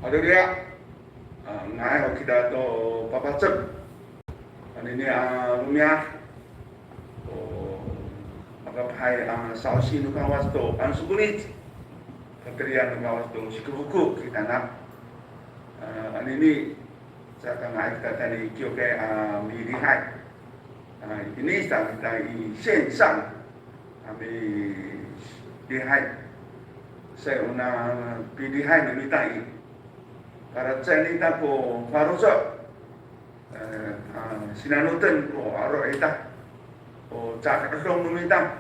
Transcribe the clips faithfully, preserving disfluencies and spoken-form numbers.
Haleluya. A, nga'ay ho kita to papacem. Anini a romi'ad, o makapahay a sa'osi no Kawas to pangso konici. Katelian no Kawas to sikofoko kitaanan. A, anini, saka nga'ay kita tayni kiwkay a milihay. A, ini sa kita i 线上 a milihay. Sa ona pilihay no mita i, para caay nita ko faloco', e, a, sinanoten ko aro' ita, o caay ka 'edong no mita,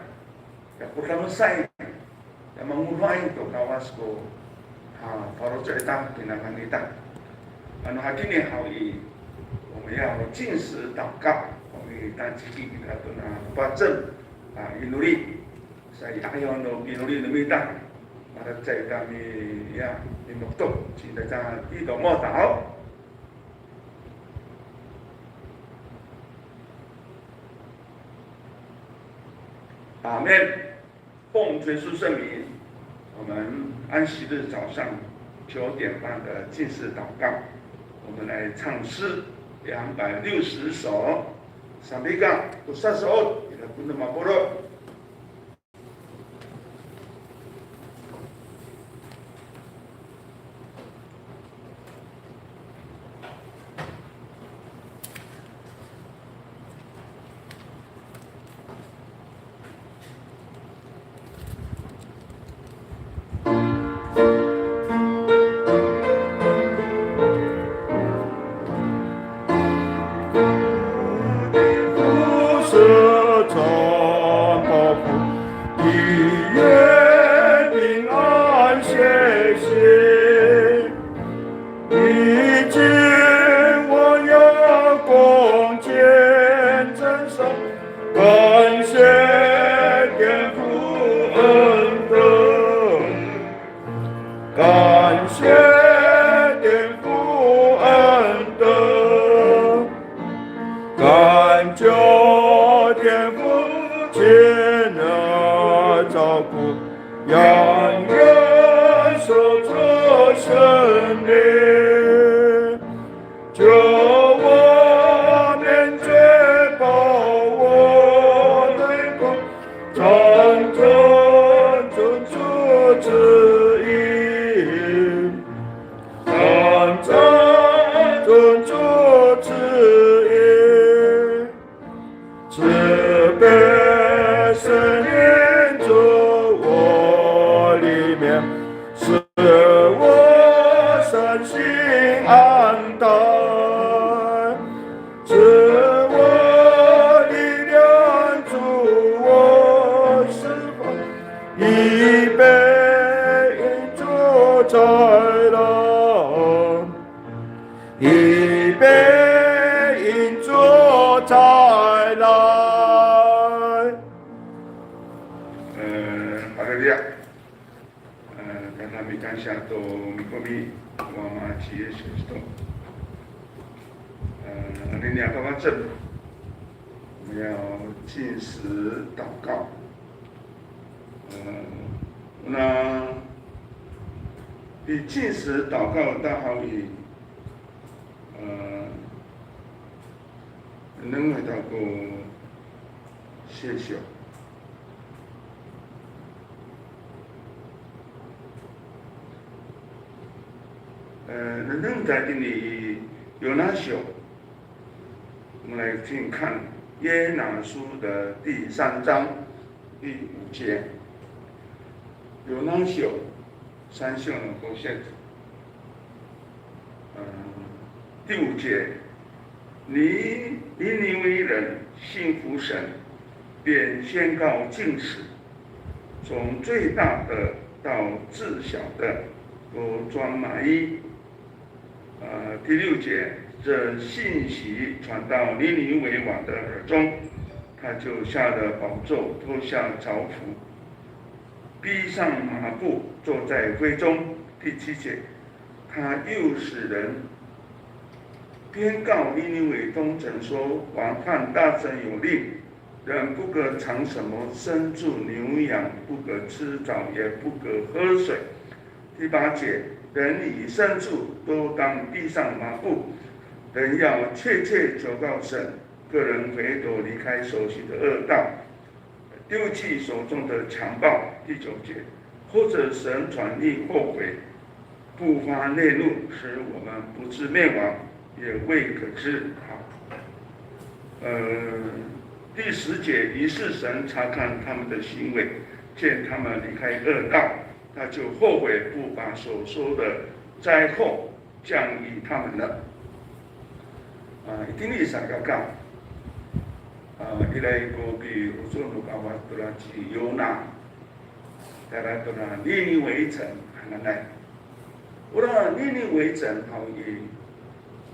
ya ko damesay, ya mangodoay to Kawas ko, a, faloco' ita, pinangan ita. Ano hakini haw i, 我们要禁食祷告, o mitaciki kita tona papacem a inoli. Sa i 'ayaw no pinoli no mita, malacecay kami, ya, mimoktok, 请大家低头默祷。阿们。奉主耶稣圣名，我们安息日早上九点半的禁食祷告，我们来唱诗两百六十首。Sambika, tosa so'ot, ira ko no mapolo'. Haleluya. Tada mikansiya to mikomi ko Wama ci Yesus Kristo. Anini a pamacem, 我们要禁食祷告。Ona i 禁食祷告 ta haw i, nengneng ita ko sisyo. Nengneng ita itini i Yona syo. 我们来听看约拿书的第三章第五节。Yona syo, san syo no koset. 嗯，第五节，尼尼尼微人信服神，便宣告禁食，从最大的到至小的都装麻衣。呃，第六节，这信息传到尼尼微王的耳中，他就下了宝座，脱下朝服，披上麻布，坐在会中。第七节，他又使人 宣告尼尼微东城说，王和大臣有令，人不可尝什么牲畜牛羊，不可吃草，也不可喝水，第八节，人与牲畜都当披上麻布，人要切切求告神，个人回头离开所行的恶道，丢弃手中的强暴。第九节，或者神转意后悔，不发烈怒，使我们不至灭亡，也未可知。好，呃，第十节，于是神查看他们的行为，见他们离开恶道，他就后悔，不把所说的灾祸降于他们了。A, itini sakaka, a, ira ko pi'ocor no Kawas tora ci Yona, tayra tora Niniwe 城 hananay. Ora Niniwe 城 haw i,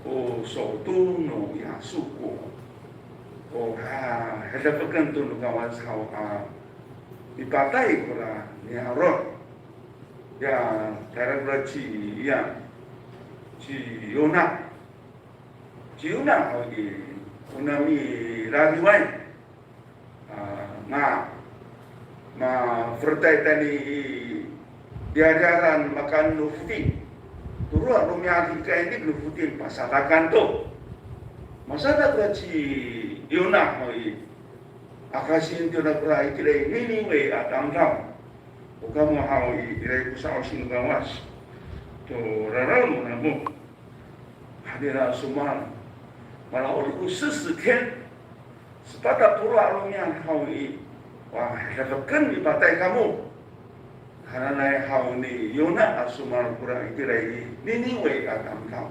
o 首都 no 亚述国. O, a, hedafeken to no Kawas haw a mipatay kora niyaro'. Ya, tayra kora ci, ya, ci Yona. Ci Yona haw i, o na milaliway. A, nga, maferetay tayni i riyariyaran makaen no foting. Tolo a romi'ad i kaenik no foting pasadakan to. Masadak kora ci Yona haw i, akasien to na kora itira i Niniwe a tamdaw. O kamo haw i, ira ko sa'osi no Kawas to raraw no namo. Hanira somowal, mala'oli ko 四十天, sepat a polo' a romi'ad haw i, wa, hedafeken mipatay kamo hananay haw ni Yona a somowal kora itira i Niniwe a tamdaw.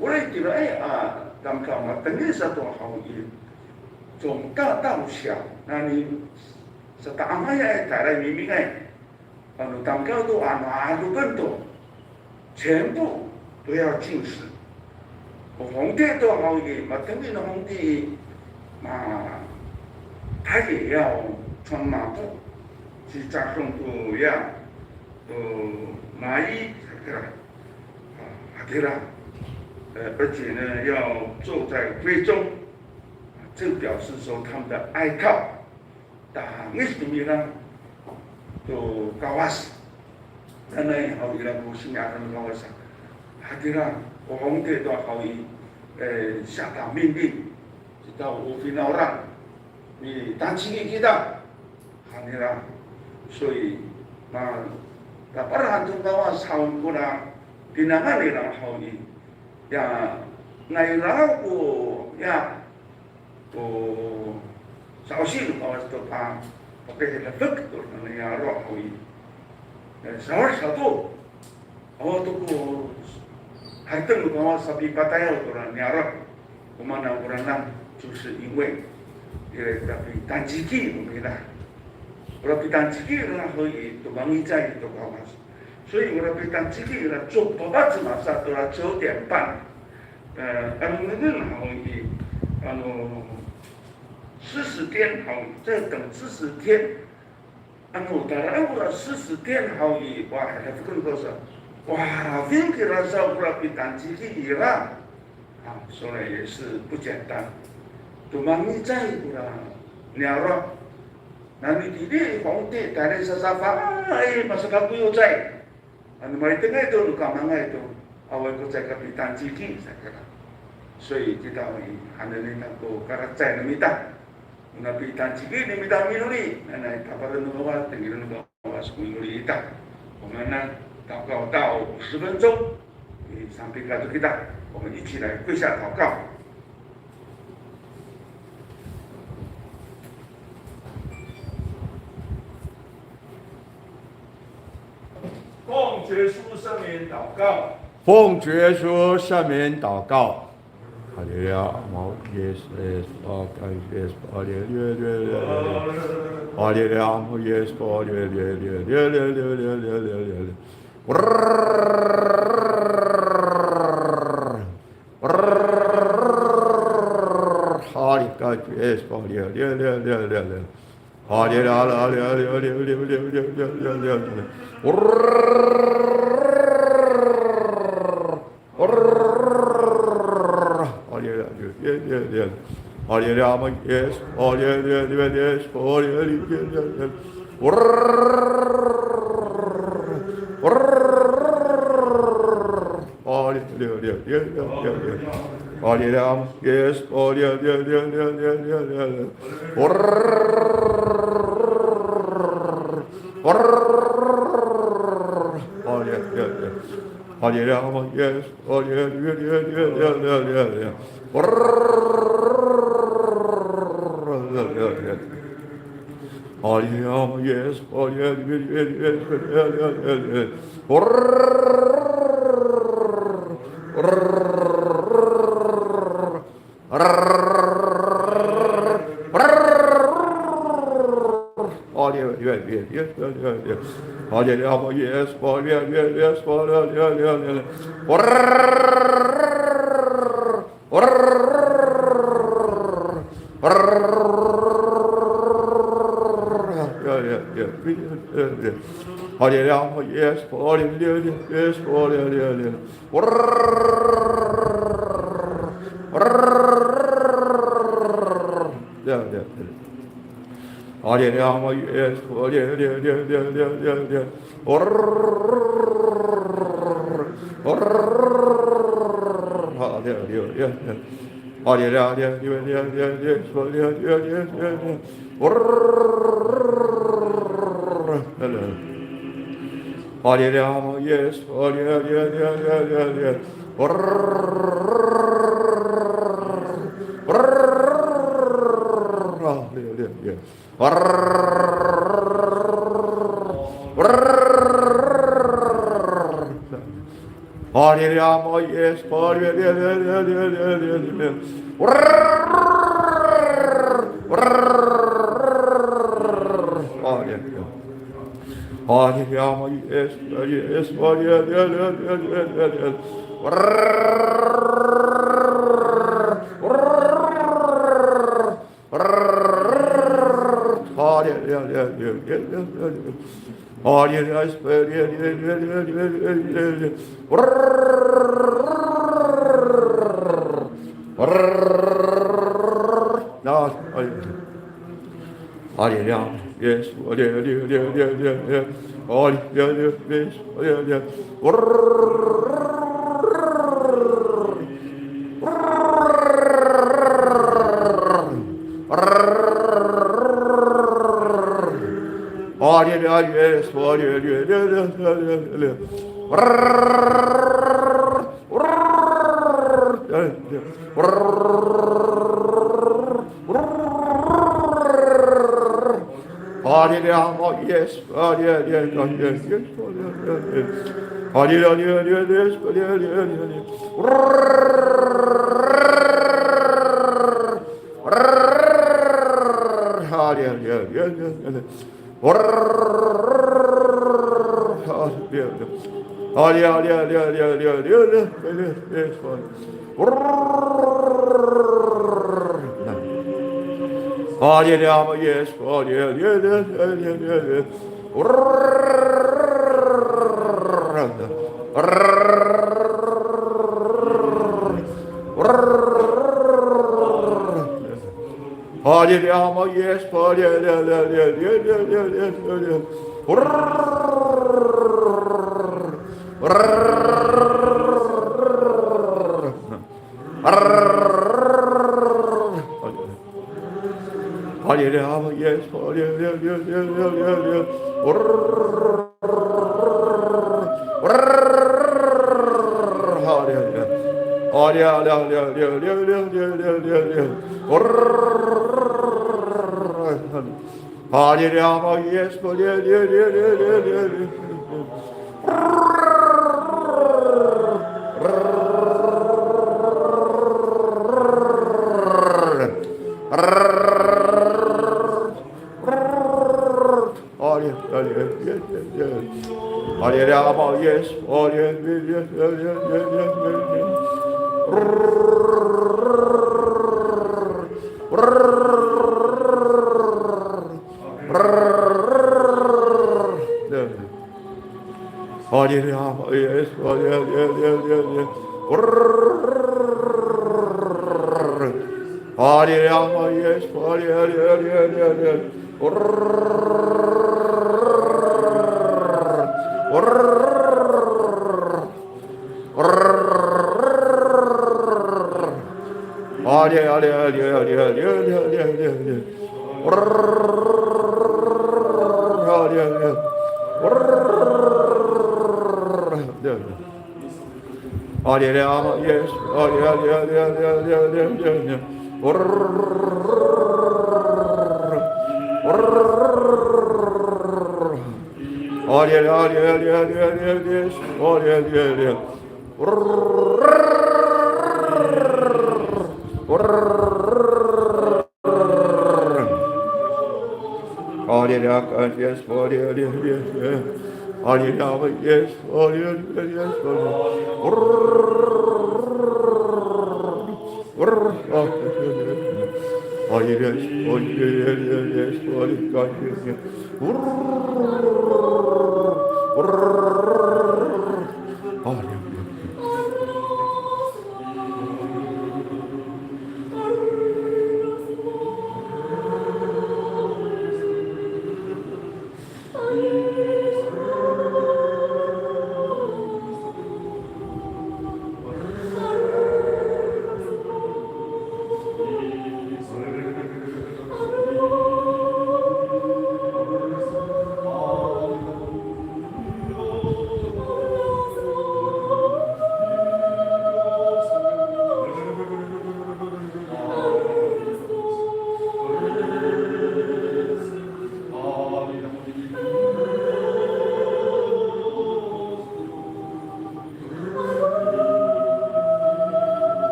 Kora itiraay a tamdaw matengil sato haw i, 从大到小, nani sata'angayay, tayra i mimingay. Ano tamdaw to, ano 'alopen to, 全部都要禁食. O 皇帝 to haw i, matengil no 皇帝, ma, 他也要穿麻布, cicahong to ya, to mai, hatira, hatira. 呃，而且呢，要坐在杯中，这表示说他们的哀悼。 Tangis to mira to Kawas. Nanay haw ira ko sini'ada no Kawas. Hatira, o 皇帝 to haw i, e, 下达命令, kita o finawlan, mitanciki kita. Hanira, 所以, ma, taparahan to Kawas haw kora pinangan nira haw i, ya, nai raw ko, ya, to sa'osi no Kawas to pa, pakayhadafek to niyaro' haw i. E, sawad sato. Awa to ko harateng no Kawas sapipatayaw to niyaro'. O maan koranan, 就是因为 ira pitanciki no mira. Ora pitanciki nira haw i, to mangicay to Kawas. 所以 ora pitanciki nira, 就 papac masa to ira 九点半. E, ano nengneng haw i, ano, 四十天 haw i, 再等四十天. Ano tayra ora 四十天 haw i, wa, hedafeken ko sa, wa, harafin kira sa kora pitanciki ira. A, 说来也是不简单. To mangicay kora niyaro'. Nani tini i 皇帝 tayra i sasafaay, masafakoyocay. Ano maitengay to no kamangay to, awaay ko caay kapitanciki, saka. 所以 kita haw i, hananay ko karacay no mita. O na pitanciki no mita minoli, nanay taparen no Kawas, tengilen no Kawas ko minoli ita. 我们呢，祷告到五十分钟，e, sampika to kita, 我们一起来跪下祷告。 奉主耶稣圣名祷告。奉主耶稣圣名祷告。哈利路亚，Yes, yes, yes, 哈利路亚，Yes, 哈利路亚，Yes, 哈利路亚。Yes, yes, yes, yes.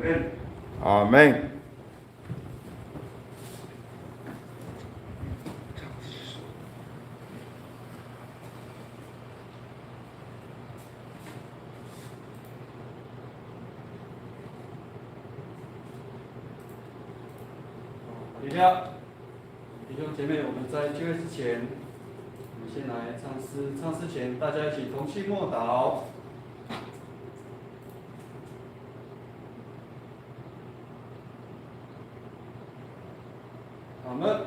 Amen. Amen. 呀，弟兄姐妹，我们在就位之前，我们先来唱诗。唱诗前，大家一起同心默祷。好，我们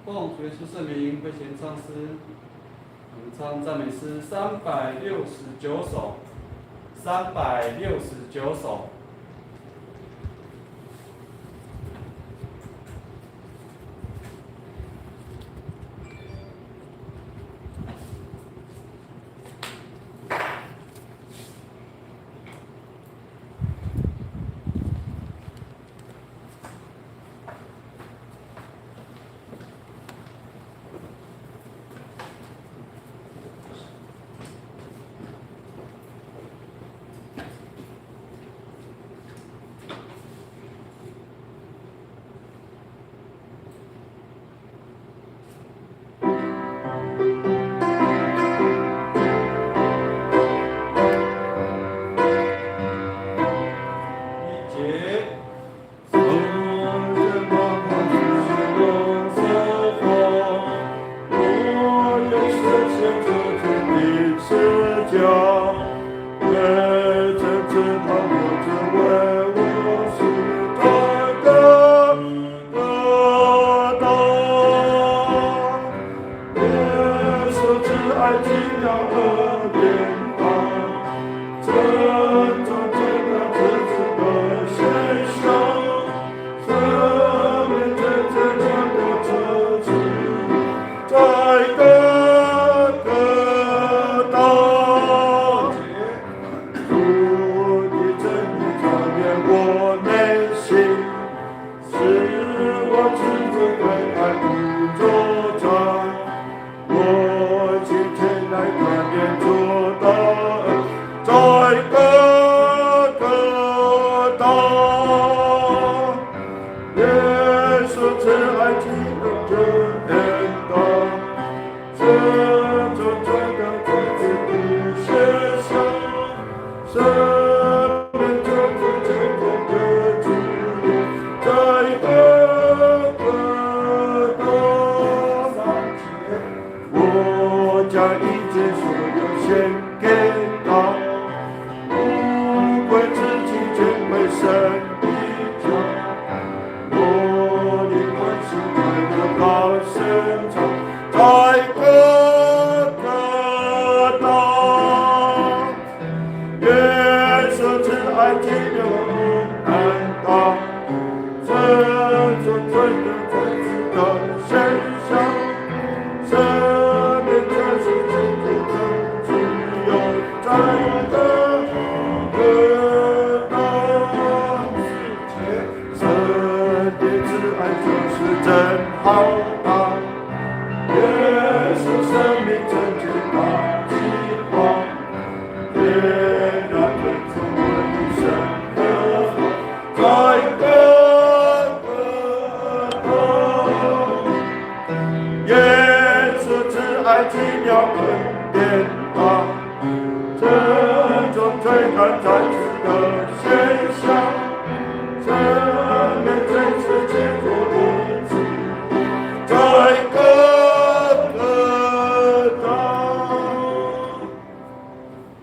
奉主耶稣圣名会先唱诗。我们唱赞美诗三百六十九首，三百六十九首。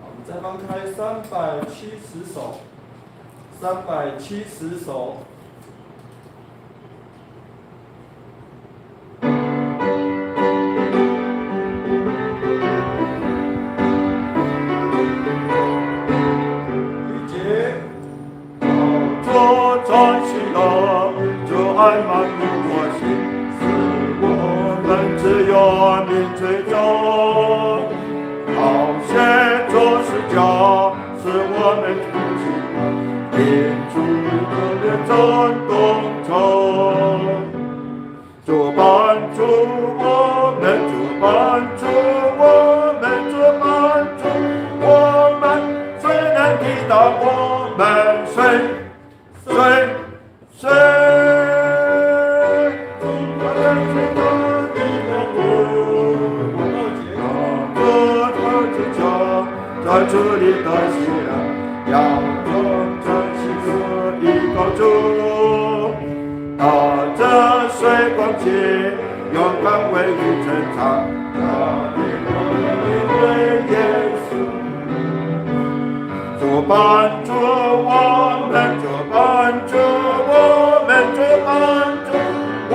我们再翻开三百七十首，三百七十首。光景，勇敢为你征战，要你努力为耶稣。主帮助我们，主帮助我们，主帮助我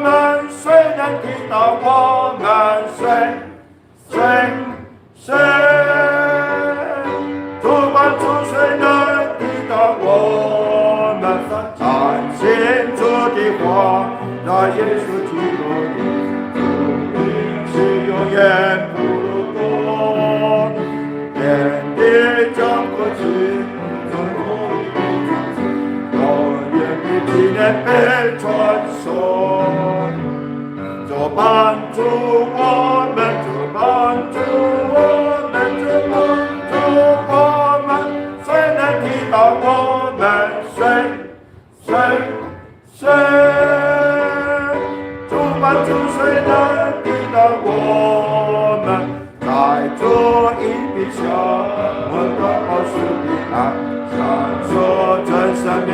们，谁能抵挡我们？谁？ 谁？谁？主帮助谁能抵挡我们？相信主的话，那耶稣基督的福音是永远不落空。天地将过去，永远的纪念被传颂。 主帮助我们，主帮助我们，主帮助我们，谁能抵挡我们？谁？谁？谁？主帮助谁能抵挡我们？在主荫庇下，我们得保守平安，享受这生命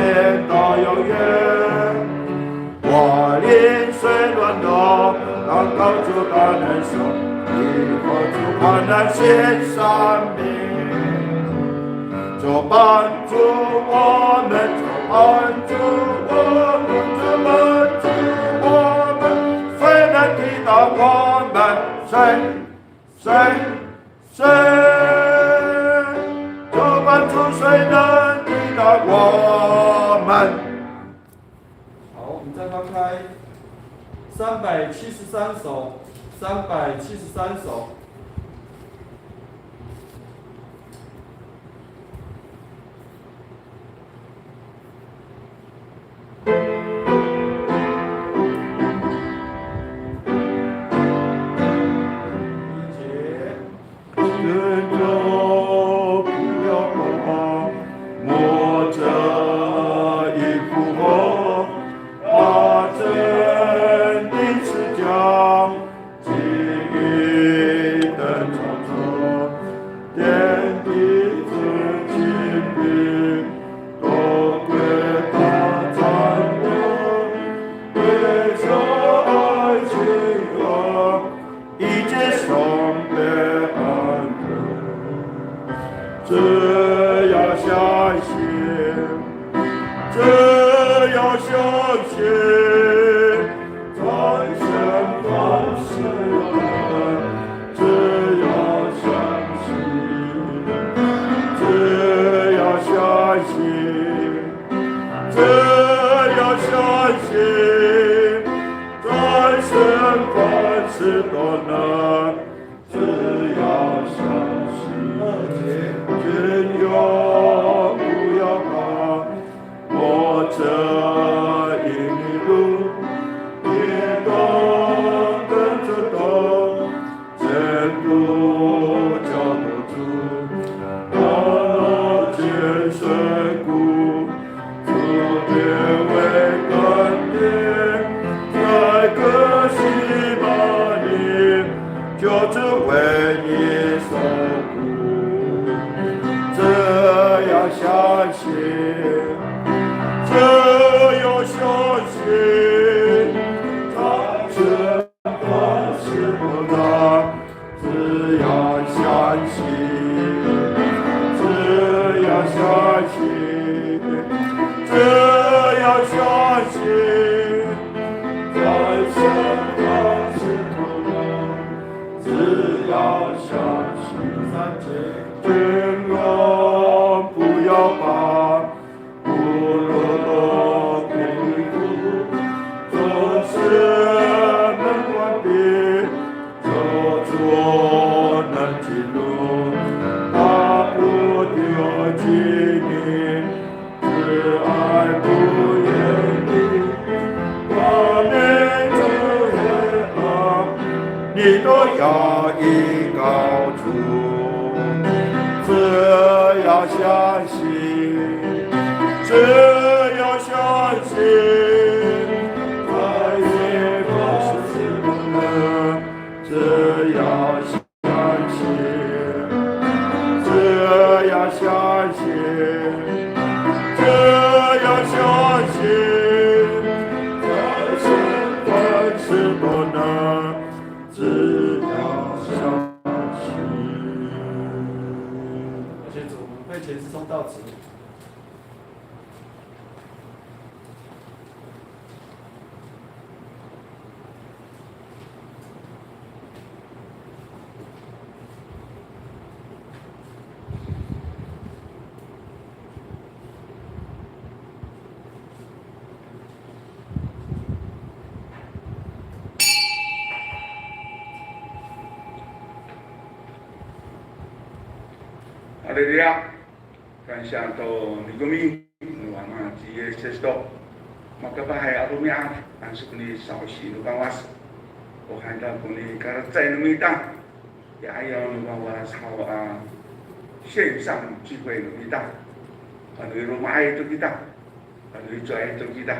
到永远。 我灵虽软弱，但靠主大能手，依靠主大能新生命。主帮助我们，主帮助我们，主帮助我们，谁能抵挡我们？谁？谁？谁？主帮助谁能抵挡我们？ 好，我们再翻开三百七十三首，三百七十三首。第一节。 天啊，不要把我这一幅画，把真理之讲，记忆的创作，天地之清平，都归他掌管，为这爱情啊。 一切伤悲恩怨，只要相信，只要相信，战胜万事万难，只要相信，只要相信。 只要相信，战胜万事都能。只要相信，天啊，不要怕，我这引你路，你当跟着走。 真主叫我主，到了千山谷，主别为甘甜，在客西马尼，求主为你受苦。只要相信，只要相信，他是 只要相信，只要相信，只要相信，只要相信。天啊，不要怕， 不落空，总是门关闭，救主能进入，他不丢弃你，慈爱不言弃，他能除黑暗，你都要依靠主，只要相信。 只要相信，只要相信，只要相信，只要相信，在到此。 Haleluya. Kansya to nikomi no Ama ci Yis Kristo. Makapahay a romi'ad, a soko ni sa'osi no Kawas. O han ta ko nikalacecay no mita i 'ayaw no Kawas haw a 线上聚会 no mita. Ano i loma'ay to kita. Ano i cowaay to kita.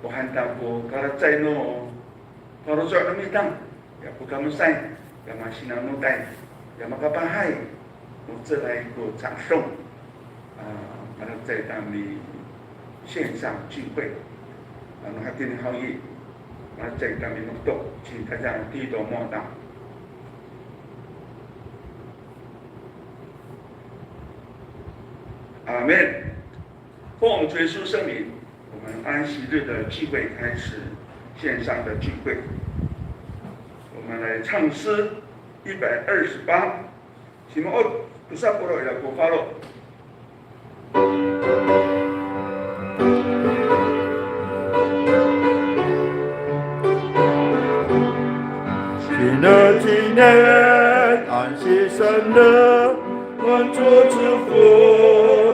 O han ta ko kalacecay no faloco' no mita, ya pokamesay, ya masinanotay, ya makapahay, o cecay ko ca'edong, a, malacecay tami 线上聚会. Ano hatini haw i, malacecay tami no to, 请大家低头默祷。阿们。奉主耶稣圣名， 我们安息日的聚会开始，线上的聚会。我们来唱诗一百二十八，请我读三部落，要过发了。 新的纪念，安息圣日， 愿主赐福，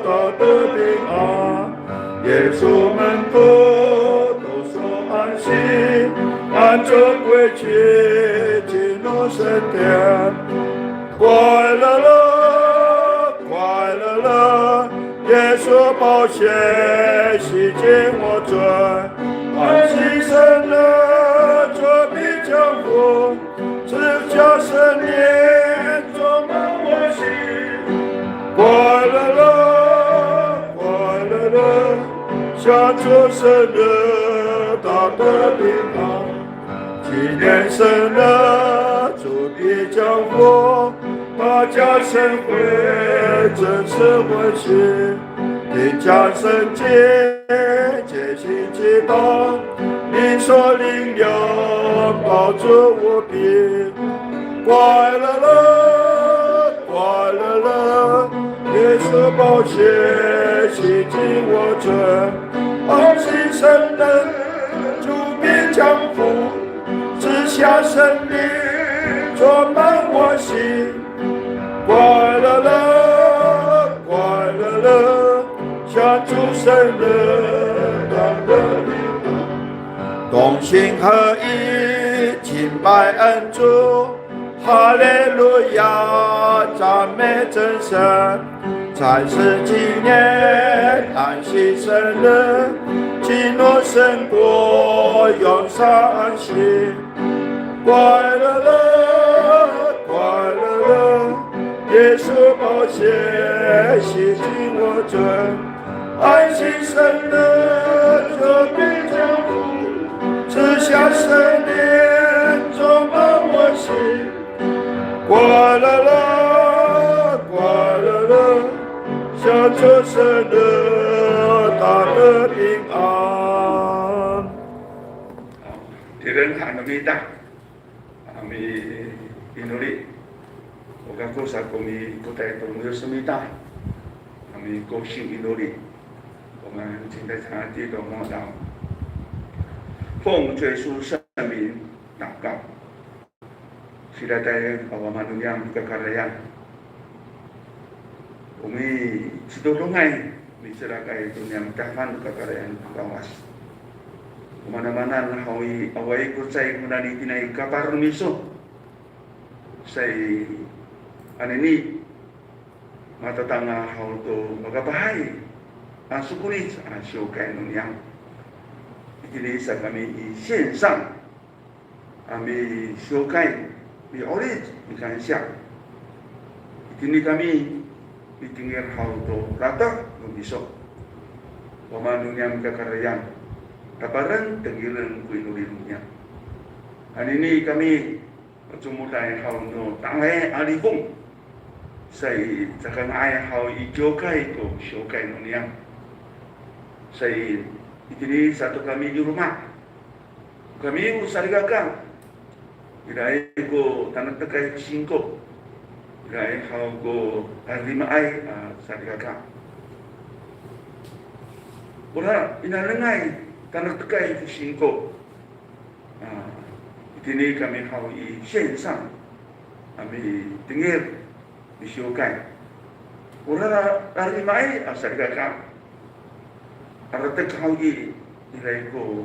大得平安。愿我们都得享安息，按着规矩进入圣殿。快乐了，快乐了，耶稣宝血洗净我罪。安息圣日，主必降临， 赐下圣灵充满我心。快乐了，快乐了，享受圣日大得平安。纪念圣日，主必降临，大家盛会，真是欢喜。 听讲圣经，虔诚祈祷，领受灵粮，饱足无比。快乐了，快乐了，耶稣宝血洗净我罪。安息圣日，主必降临，赐下圣灵，充满我心。 快乐了，快乐了，享受圣日大得平安。同心合一敬拜恩主，哈利路亚，赞美真神。在此纪念安息圣日，进入圣国，永享安息。 快乐了，快乐了，耶稣宝血洗净我罪。安息圣日，主必降临，赐下圣灵，充满我心。快乐了，快乐了，享受圣日大得平安。 Tireng han no mita a miinoli. O kako sa ko mikotay to ngoyos mita a mikosing inoli. 我们请大家低头默祷。奉主耶稣圣名祷告。 Sidatay a Wama no niyam i kakarayan. O micitodongay, miselakay to niyam i tahepan no kakarayan no Kawas. O manamanan haw i, awaay ko cecay ko nani tina i kapah no miso. Sa i, anini, matatanga haw to makapahay a sokonic a siwkay no niyam. Itini sa kami i 线上 a misiwkay, mi'orip, mikansya. Itini kami mitengil haw to ratoh no miso. Wama no niyam i kakarayan, taparen tengilen ko inoli no niyam. Anini kami macomoday haw no tangay a lifong. Sa i, caka nga'ay haw i kiwkay ko siwkay no niyam. Sa i, itini sato kami i loma'. Kami o salikaka. Iraay ko tanektekay ko singko. Iraay haw ko tadima'ay a salikaka. Ora inanengay tanektekay ko singko. A, itini kami haw i 线上 a mitengil misiwkay. Ora ra, rarima'ay a salikaka. Aratek haw i, iray ko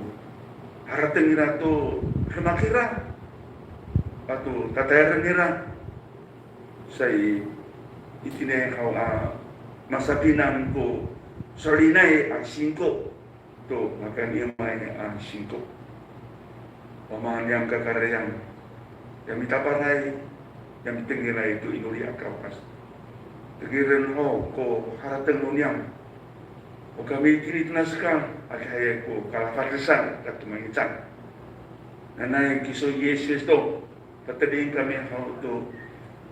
harateng ira to demak ira ato tatayalen ira. Sa i, itini haw a masapinang ko so'elinay a singko to makaenay a singko. Wama niyam kakarayan, ya mitapalay, ya mitengilay to inoli a Kawas. Tengilen ho ko harateng no niyam. O kami itini tona sekay, adihay ko kalafadesan ato mangicang. Nanay kiso Yis Kristo, pateli'en kami haw to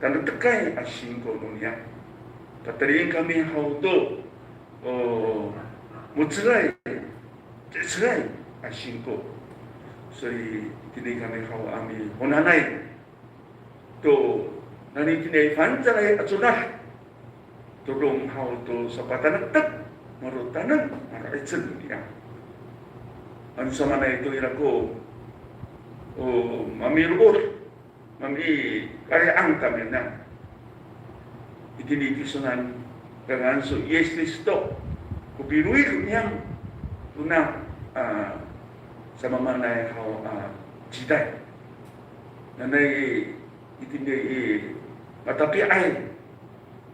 tanektekay a singko no niyam. Pateli'en kami haw to o mo^celay, mo^celay a singko. Sa i, itini kami haw a mihonaanay to nani itini fangcalay a conah. Todong haw to sapatanektek, maro taneng, maro 'icel niyam. Ano samaanay to ira ko, o, mamiro'od, mami, kari'ang kami na. Itini kisonan, ngangan so Yis Kristo ko piro'id niyam, tona, a, samamaanay haw, a, ciday. Nanay itini i matapi'ay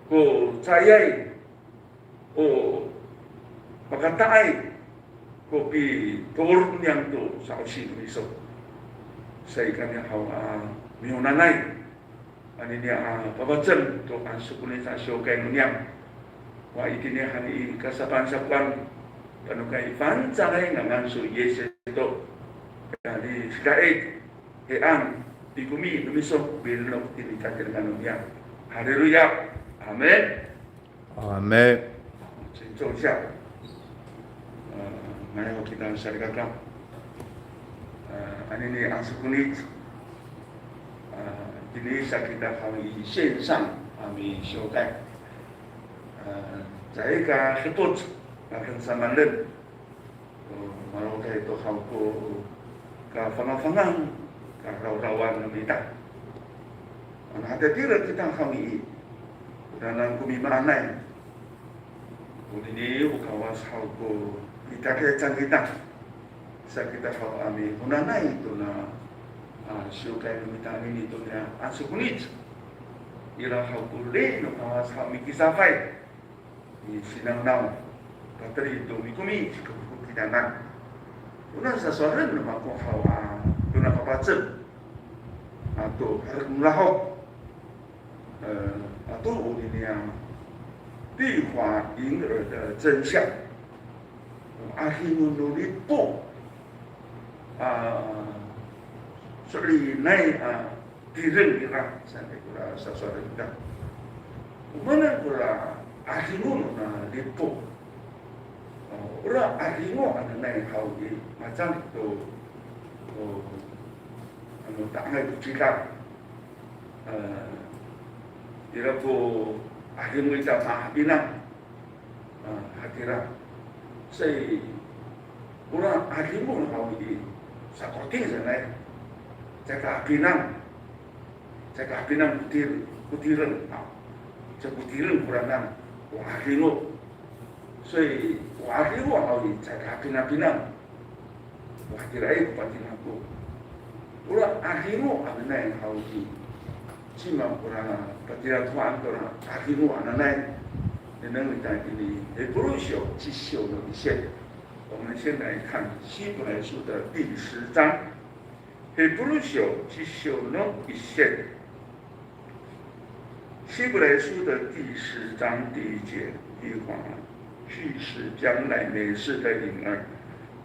ko caayay, o pakata'ay ko pitoor niyam to sa'osi no miso. Sa i kami haw a mihonaanay anini a papacem to a sokonic a siwkay no niyam. Wa itini hani i kasapan sakowan, tano kay fangcalay ngangan so Yis Kristo. Ani sidaik, hean, pikomi no miso, milenok tini katirengan no niyam. Haleluya. Amin. Amin. 请坐一下。呃，还有 kita salikaka. 呃，anini a sokonic. 呃，anini sa kita haw i 线上 a misiwkay. 呃，caay ka depot, a, samaanen. O, malokay to haw ko kafangafangan, karawrawan no mita. Ano hatira kita haw i, o nanan ko mimaanay. Onini o Kawas haw ko mitakican kita. Sa kita haw a mihonaanay tona, a, siwkay no mita anini tona a sokonic. Ira haw ko ri no Kawas haw mikisafay. Misinangnaw, pateli to mikomi, sikapot kitanan. Ona sasowalen no mako haw a, tona papacem. Ato, harek no lahok. E, ato onini a, 地法隐而的真相. Adingo no lipo. A, so'elinay a tireng ira, sanay kora sasowalen ita. O maan kora adingo nona lipo. O, ora adingo hananay haw i, macan to, o, ano, ta'angay ko cidal. E, ira ko adingo ita mahapinang. A, hatira. Sa i, ora adingo haw i, sakoting sanay. Caay ka hapinang. Caay ka hapinang ko tir-, ko tireng. A, caay ko tireng koranan. O adingo. Sa i, o adingo haw i, caay ka hapinangpinang. Wa, hatiraay ko patinako. Ora adingo hananay haw i, cima kora patinako han tora adingo hananay. Nengneng ita itini Hipuru syo, cisyo no iset. 我们先来看希伯来书的第十章。Hipuru syo, cisyo no iset. 希伯来书的第十章第一节，耶和华既是将来美事的影儿，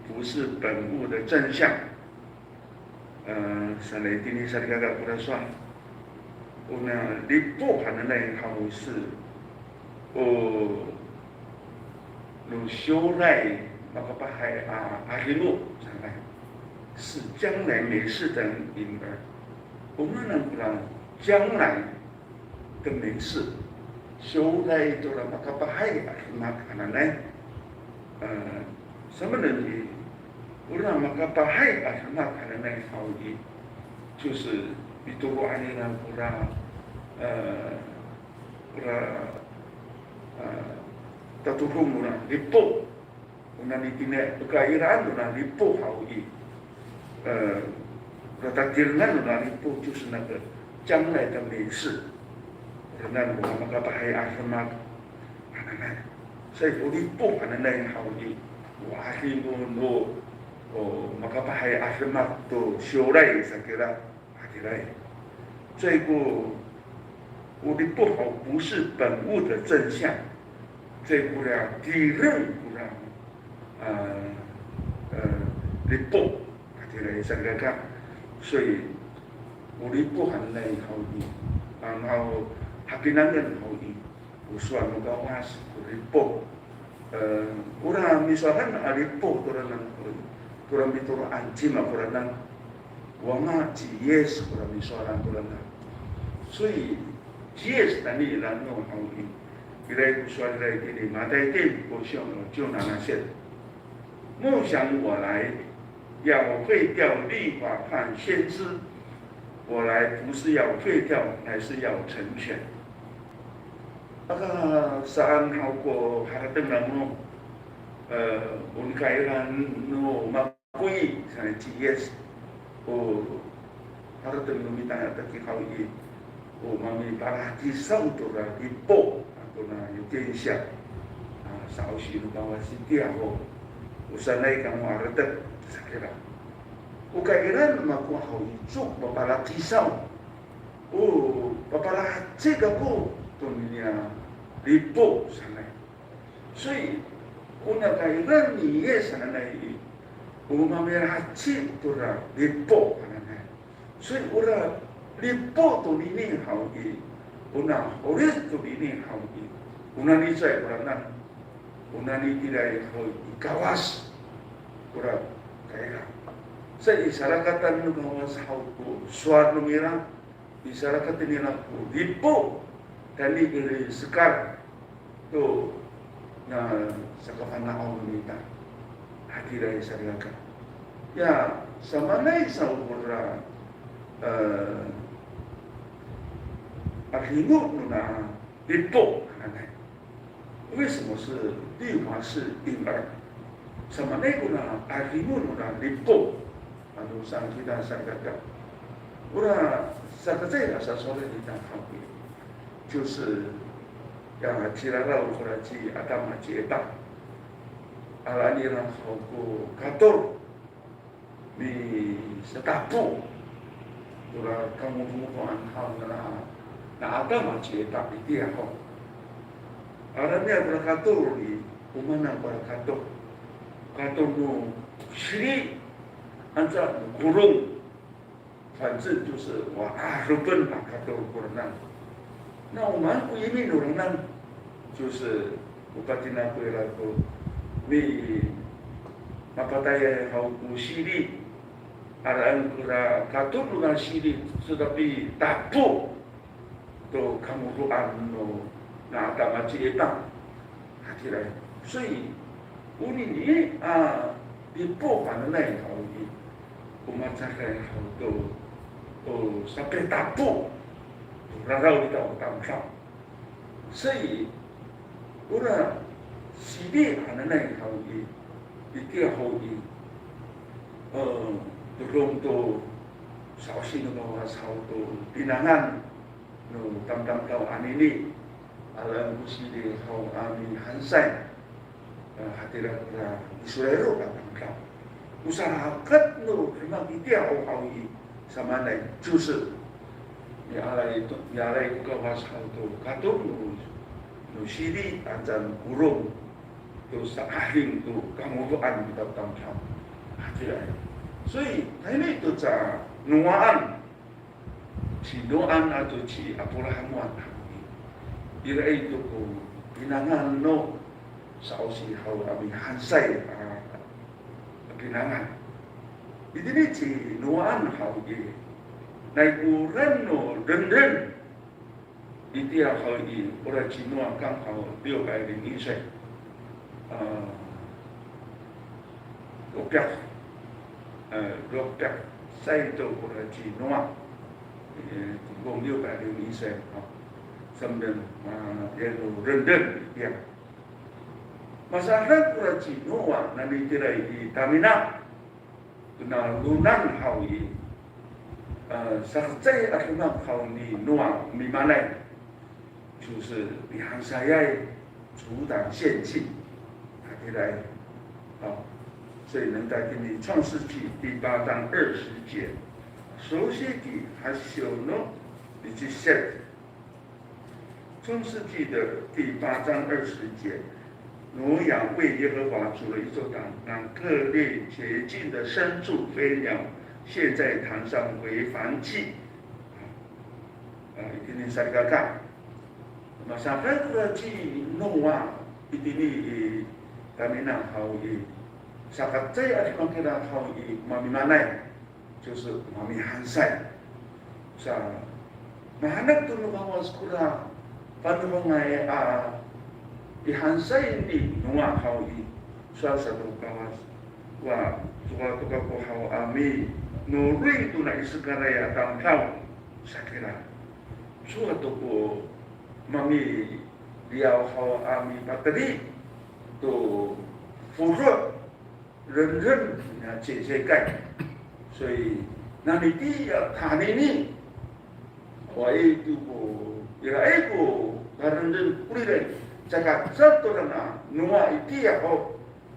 不是本物的真相。呃，sanay tini salikaka kora sowal. Ona lipo hananay haw i, o, no siyoray makapahay a 'adingo sanay, 是将来美事的影儿。O maan ko 将来的美事, siyoray tora makapahay a demak hananay. E, samaanen i, ora makapahay a demak hananay haw i, 就是 mitoro'an nira kora, e, kora, e, tatodong nora lipo. Ona nitini, o kairaan nora lipo haw i, e, kora tatirengan nora lipo 就是那个将来的美事. Kora nano makapahay a demak hananay. Sa o lipo hananay haw i, o 'adingo no, o makapahay a demak to siyoray sa kira. Hatiraay. 所以 ko, o lipo haw 不是本物的真相。所以 kora tireng kora, e, e, lipo. Hatiraay salikaka. 所以 o lipo hananay haw i, ano haw hapinangen haw i, o sowal no Kawas ko lipo. E, kora misowalan a lipo toranan, kora mitoro'an cima koranan. Wama ci Yis kora misowalan toranan. 所以 ci Yis tayni i, ano haw i, ira ko sowal ira itini, Matay ten ko siyo no ciw nanasit. 莫想我来要废掉律法和先知，我来不是要废掉，乃是要成全。Aka saan haw ko harateng namo, e, o nikaira no mako i, sanay ci Yis. O harateng no mita taki haw i, o mamipalakisaw tora lipo ato na yokensiya. A, sa'osi no Kawas itiya ho. O sanay kamo harateng sa kira. O kaira no mako haw i, cok mapalakisaw. O papalaheci kako tonini a lipo sanay. 所以 ona kaira ni Yis hananay i, o mamilaheci tora lipo hananay. 所以 ora lipo tonini haw i, ona 'orip tonini haw i, o nani cecay koranan, o nani tiraay haw i, i Kawas kora kaira. Sa i sarakatan no Kawas haw ko sowal no mira, i sarakatan nira ko lipo, tayni i hekal to na sakafana'aw no mita. Hatiraay salikaka. Ya, samaanay sa kora, e, 'adingo nona lipo hananay. 为什么是律法是影儿？Samaanay kona 'adingo nona lipo. Ano saan kita salikaka. Ora sakacecay a sasowalen ita haw i, 就是 ya ciraraw kora ci Atam aci Epa. Alaen nira haw ko kator, misatapo tora kangodoan haw nira, na Atam aci Epa itiya ho. Alaen nira kora kator i, o maan kora kator. Kator no siri, anca no korong. 反正就是 wa 'aropen a kator koranan. Na o maan ko imi noranan, 就是 o patinakoy ira ko mi, mapatayay haw ko siri, alaen kora kator nona siri, saka pitapo to kangodoan no na Atam aci Epa. Hatiraay. 所以 onini a lipo hananay haw i, o mahecaday haw to, to sapitapo to raraw ita o tamdaw. 所以 ora siri hananay haw i, itiya haw i, e, todong to sa'osi no Kawas haw to pinangan no tamdamdaw anini, alaen ko siri haw a mihansay, e, hatira kora Israil a tamdaw. O sahakat no demak itiya ho haw i, samaanay, 就是 mialaay to, mialaay ko Kawas haw to kator no, no siri anca no korong to sa'ading to kangodoan no tamdamdaw. Hatiraay. 所以 tayni to ca Nowaan. ci Noaan ato ci Aporahamoan haw i, iraay to ko pinangan no sa'osi haw a mihansay a pinangan. Itini ci Noaan haw i, nai ko ran no renren itiya haw i, ora ci Noa 刚好六百零一岁。呃，六百，呃，六百岁 to ora ci Noa. 呃，总共六百零一岁啊。Samden, a, yano renren itiya. Masadak kora ci Noa, nani tira i Tamina. Tona lonan haw i, e, sakacecay a demak haw ni Noa mimaanay, 就是 mihansayay, 阻挡献祭。Hatiraay. 好，所以能带给你创世纪第八章二十节。Sowal sa i, hasyo no iciset. 创世纪的第八章二十节，挪亚为耶和华筑了一座坛，让各类洁净的牲畜、飞鸟献在坛上为燔祭。啊，itini salikaka. Masadak kora ci Noa itini i Tamina haw i, sakacecay a demak ira haw i, mamimaanay. 就是 mamihansay. Sa, mahanak to no Kawas kora fanohongay a pihansay ni Noa haw i, sowal sato Kawas. Wa, sowal to kako haw a minoroy tona isekalay a tamdaw, sa kira. Sowal to ko mamiliyaw haw a mipateli to foro' renren na cesekay. 所以 nani tiya tanini, wa i to ko, iraay ko karenren koriray, caka cato raan a Noa itiya ho,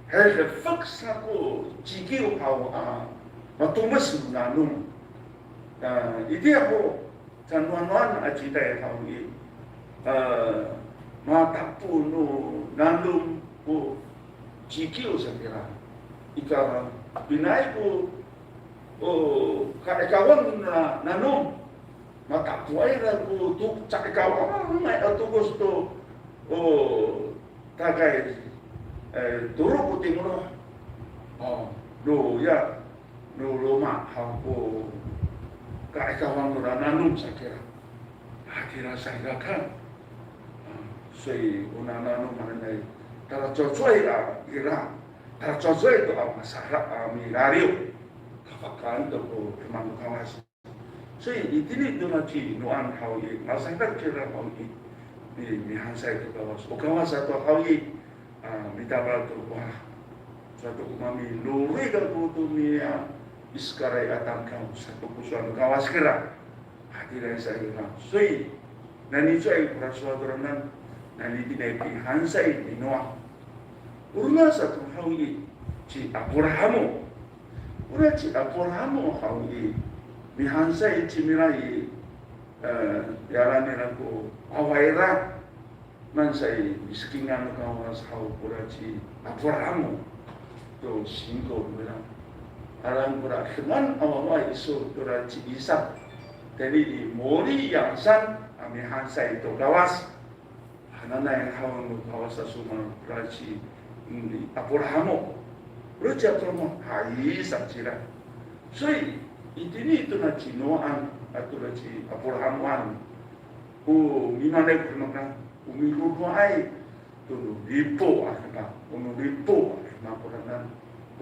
hay defek sa ko cikiw haw a matomes no nanom. A, itiya ho, Canoanoan a citay haw i, e, matapo no nanom ko cikiw sa kira. Ika pinaay ko, o, ka'ikawang na nanom. Matapoay ira ko to, ca'ikawangay a tokos to, o, tagay, e, tolo ko timol. O, no, ya. No loma' haw ko ka'ikawang nora nanom sa kira. Hatira sa ira kan. A, 所以 o nananom hananay, talacowacowaay a ira, talacowacowaay to a masala a milaliw. Kafahkaan to ko demak no Kawas. 所以 itini to na ci Noaan haw i, masadak cira haw i, mi, mihansay to Kawas. O Kawas sato haw i, a, mitafal to, wa, sato ko maminoroy kako to niya isekalay a tamdaw, sato ko sowal no Kawas kira. Hatiraay sa ira. 所以 nani cowa ko sowal to ranan, nani tini pihansay ni Noa. Ora sato haw i, ci Aporahamo. Ora ci Aporahamo haw i, mihansay cingra i, e, yara nira ko wawa ira. Mansay, misekingan no Kawas haw kora ci Aporahamo to singko nira. Alaen kora demak a wawa iso tora ci Isak. Tayni i Moriya san a mihansay to Kawas. Hananay haw no Kawas a sowal kora ci, mm, Aporahamo. Kora ci Aporahamo, hay sa cira. 所以 itini to na ci Noaan ato na ci Aporahamoan. O mimaanay ko demak, o midodoay to no lipo a demak, o no lipo a demak koranan.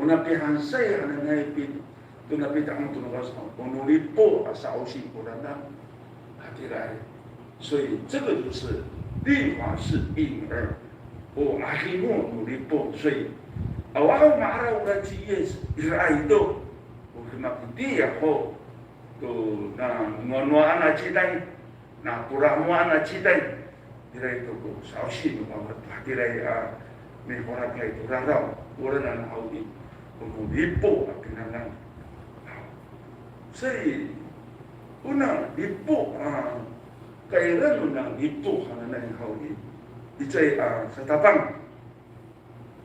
O napihansay hananay pi, to napita'ong to no Kawas, o no lipo a sa'osi koranan. Hatiraay. 所以这个就是律法是婴儿。O 'adingo no lipo, 所以 awa ko ma'araw ora ci Yis, iraay to ko demak itiya ho, to nanoanoan a citay, naporamoan a citay, iraay to ko sa'osi no Kawas, hatiraay a mihorakay to raraw, oranan haw i, ko no lipo a pinangan. 所以 ona lipo a, kairan ona lipo hananay haw i, icay a satapang.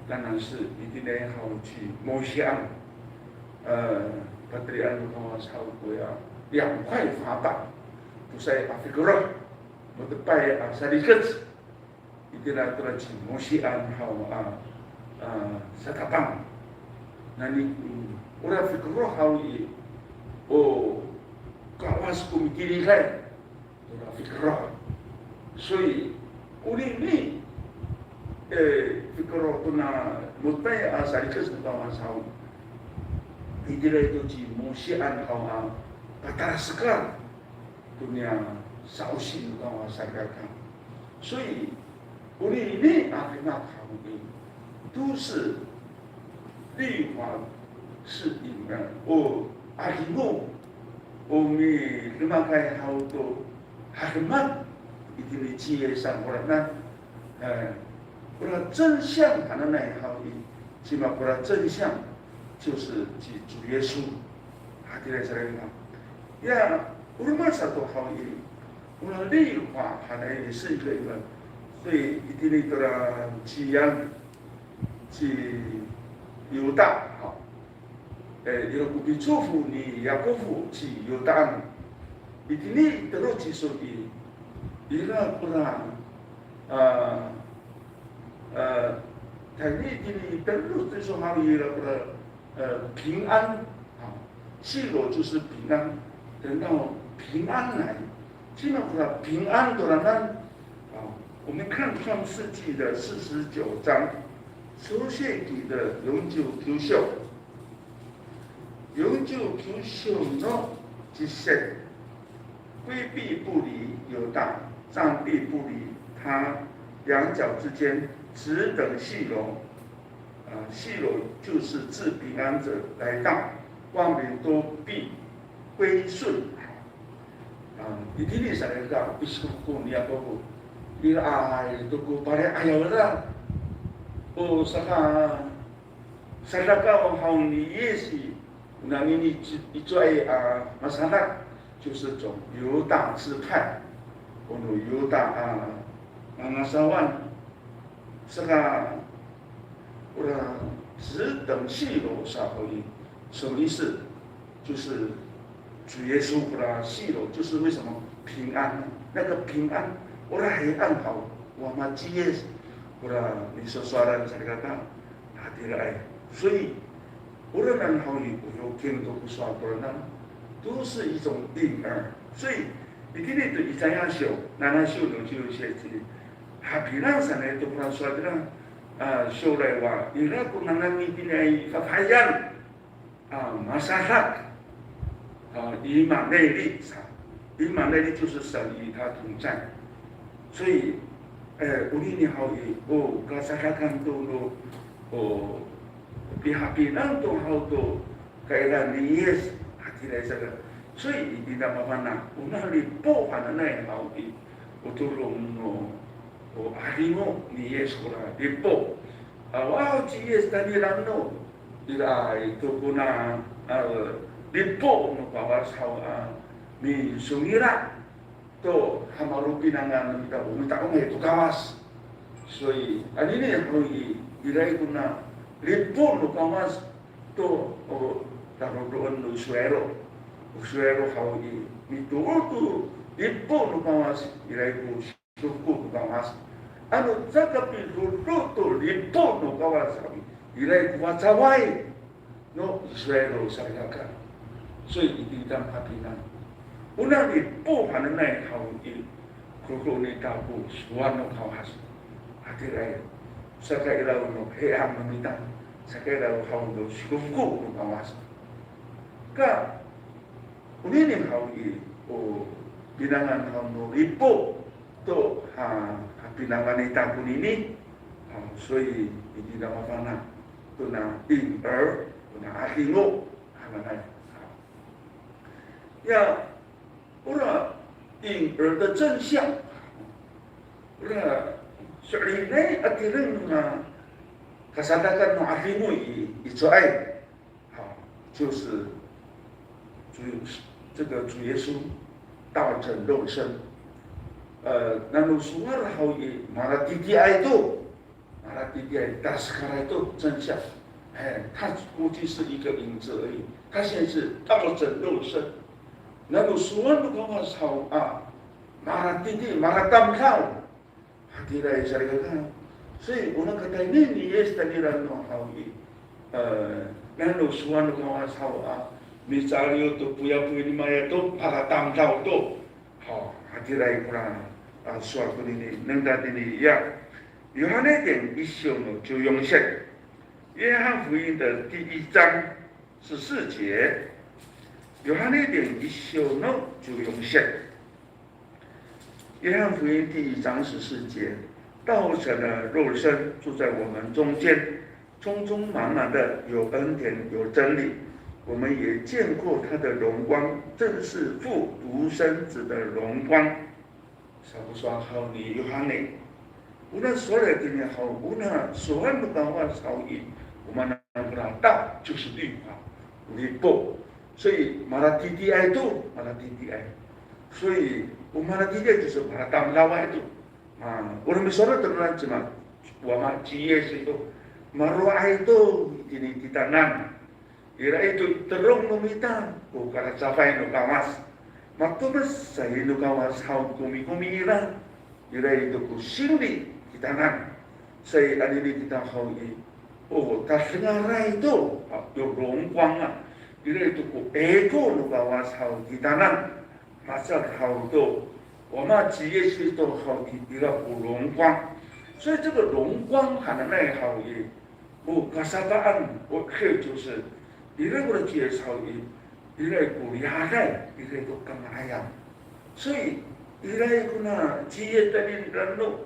当然是 itini haw ci Mosian, e, patelian no Kawas haw koya 两块法板. tosaay a fikeroh, mo^tepay a sarikec, itira tora ci Mosian haw a, a, satapang. Nani, mm, ora fikeroh haw i, o Kawas ko mitiliday tora fikeroh. 所以 onini, e, fikeroh tona mo^tepay a sarikec no Kawas haw, itira to ci Mosian haw a patalasekal toniya sa'osi no Kawas a salikaka. 所以 onini a demak haw i, 都是律法是引人, o 'adingo, o midemakay haw to hademak itini ci Yis a koranan. E, kora 真相 hananay haw i, cima kora 真相 就是 ci, 主耶稣. Hatiraay saan. Ya, o roma sato haw i, o 律法 hananay 也是一个一个, 所以 itini tora ci Yan, ci Yuda, haw. E, ira ko picofo ni Yakopo ci Yudaan. Itini tolo ci Yis i, ira kora, a, a, tayni itini tolo ci Yis haw i, ira kora, e, 平安. 啊，喜乐就是平安，等到平安来，进入到平安的人呢，啊，我们看创世纪的四十九章，出现你的永久优秀。 四十九章の十節、quy避不离犹大，站立不离他，两脚之间，只等喜乐。啊，喜乐就是赐平安者来到，万民都必归顺。啊，itini sa ka, pisikofoko ni Yakopo, ira ay to ko pali'ayaw nira. O saka, sadakaw haw ni Yis i, o nani ni ci, i cowaay a masadak, 就是从犹大支派，o no 犹大 a, a ngasawan. Saka, ora, 只等喜乐 sa haw i, 什么意思？就是主耶稣 ora 喜乐，就是为什么平安，那个平安，ora 平安 haw, o Wama ci Yis, ora nisowalan salikaka, hatiraay. 所以 oranan haw i, o yokin to ko sowal koranan, 都是一种应儿。所以 itini to Isaya siw, nana siw no ciw siw, hapinang sanay to ko sowal nira, a, 将来 wa, ira ko ngangan itiniay fafahiyan, a, masadak, a, Imaneli sa. Imaneli 就是神与他同在。所以，e, onini haw i, o kasadakan to no, o pihapinang to haw to kairaan ni Yis, hatiraay saan. 所以 itini mafana', ona lipo hananay haw i, o todong no, o 'adingo ni Yis kora lipo. Awa ci Yis tayni i, ira to kona, a, lipo no Kawas haw a misongila' to hamalopinangan no mita, o mita'ongay to Kawas. 所以 anini haw i, iraay kona lipo no Kawas to, o, tarodoen no Israil. O Israil haw i, mitoor to lipo no Kawas, iraay ko sikofoko no Kawas. Ano caka pidodo to lipo no Kawas haw i, iraay ko facaway no Israil salikaka. 所以 itini to hapinang, ona lipo hananay haw i, kolo nita ko sowal no Kawas. Hatiraay, saka iraw no hi'ang no mita, saka iraw haw no sikofoko no Kawas. Ka, onini haw i, o pinangan haw no lipo to ha, hapinangan ita konini. A, 所以 itini mafana' tona 应儿, tona 'adingo hananay. Ya, ora 应儿的真相. Ora, so'elinay a tireng a kasadakan no 'adingo i, i cowaay. 好, 就是主, 这个主耶稣道成肉身。呃, nano sowal haw i, malatitiay to, malatitiay, talasekalay to, 真相. 哎, 他过去是一个影子而已，他现在是道成肉身。Nano sowal no Kawas haw a, malatiti, malatamdaw. Hatiraay salikaka. 所以 o no katayni ni Yis tayni i, e, nano sowal no Kawas haw a, micaliw to poyapoy ni Maya to, malatamdaw to. Haw, hatiraay kora, a, sowal konini, nengneng tini ya. 约翰一书的第一章十四节。约翰一书的第一章十四节。约翰一书的第一章十四节。约翰一书的第一章十四节，道成了肉身，住在我们中间， 充充满满的有恩典有真理。我们也见过他的荣光，正是父独生子的荣光。Sa ko sowal haw ni Yohane. O no sowal tini haw, o no sowal no Kawas haw i, o maan kora 道 就是律法, lipo. 所以 malatitiay to, malatitiay. 所以 o malatitiay 就是 malatamdaway to. A, o no misowal to no cima, wama ci Yis to, maro'ay to itini titaanan. Ira i to i terong no mita ko kalacafay no Kawas. Matomesay no Kawas haw ko mikomi ira. Ira i to ko sinri titaanan. Sa anini kita haw i, o tadengaray to, a, 有荣光 a. Ira i to ko eko no Kawas haw titaanan. Maca haw to, wama ci Yis to haw i, ira ko 荣光. 所以这个荣光 hananay haw i, o kasapaan, o 就是 ira ko ci Yis haw i, ira ko rihaday, ira ko kanga'ayan. 所以 ira ko na ci Yis tayni i rano.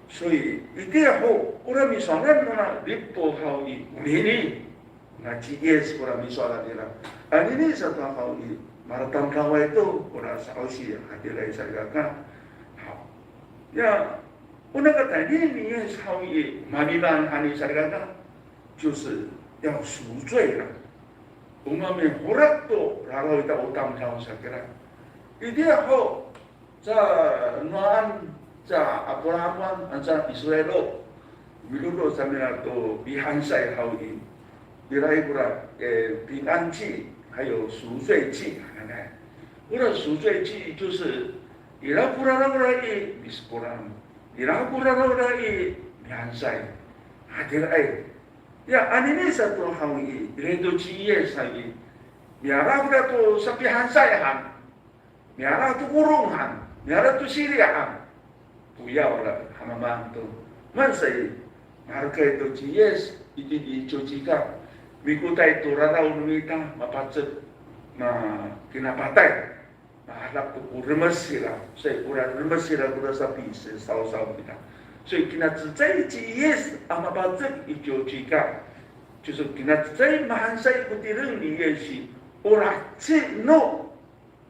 所以 itiya ho, ora misowalan nona lipo haw i, onini. Na ci Yis kora misowalan nira. Anini sato haw i, malatamdaway to, kora sa'osi, hatiraay salikaka. Haw. Ya, o no katayni ni Yis haw i, mamimaan hani salikaka, 就是要赎罪了。O mamihorak to raraw ita o tamdaw sa kira. Itiya ho, Ca Noaan, ca Aprahaman, anca Israil, milolo' cangra to pihansay haw i, ira i kora, e, 平安祭, 还有赎罪祭 hananay. Kora 赎罪祭 就是, ira ko raraw ira i misekolan, ira ko raraw ira i mihansay. Hatiraay. Ya, anini sato haw i, ira to ci Yis haw i, miala kora to sapihansay han. Miala to korong han, miala to siri' han. 不要了, ha mamaan to. Mansay, maherekay to ci Yis, itini i ciwcika. Mikotay to raraw no mita, mapacek, ma, kinapatay. Mahadak to ko remes ira, sa kora remes ira kora sapi, sa sawsaw kita. 所以 kinacecay ci Yis a mapacek i ciwcika. 就是 kinacecay mahansay ko tireng ni Yis i, ora ci no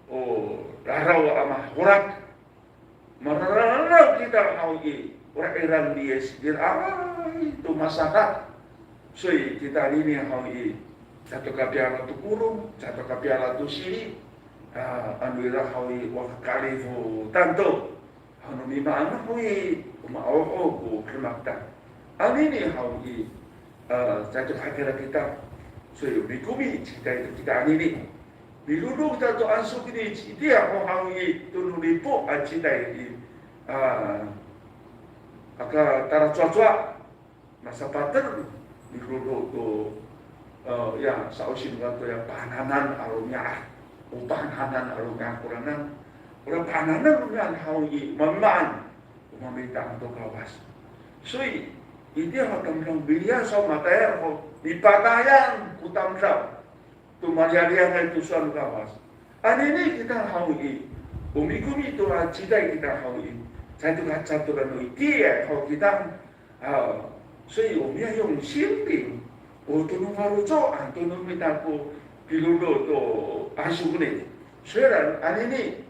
o raraw a mahorak. Mararaw kita haw i, ora irang ni Yis, iraay to masadak. 所以 kita anini haw i, cato ka piala to korong, cato ka piala to siri', a, ano ira haw i, wa kakalifotan to. Ano mimaan haw i, o ma'o'o ko demak ta. Anini haw i, a, caay to hatira kita. 所以 mikomi, citay to kita anini. Milolong kita to ansok ini, citay ho haw i, to no lipo a citay i, a, aka talacowacowa. Masapater, milolong to, e, ya, sa'osi no kato ya pahananan a romi'ad. O pahananan a romi'ad koranan. Ora pahananan romi'ad haw i, mamaan, o mamita'ang to Kawas. 所以 itiya ho tamdaw, miliyaw saw matayal ho, mipatayal ko tamdaw to maliyaliyangay to sowal no Kawas. Anini kita haw i, o mikomi to a citay kita haw i, caay to ka, caay to ka no itiya haw kita, a, 所以 o miyayong sinri, o to no faloco', a, to no mita ko pilolo' to ansok ini. 虽然 anini,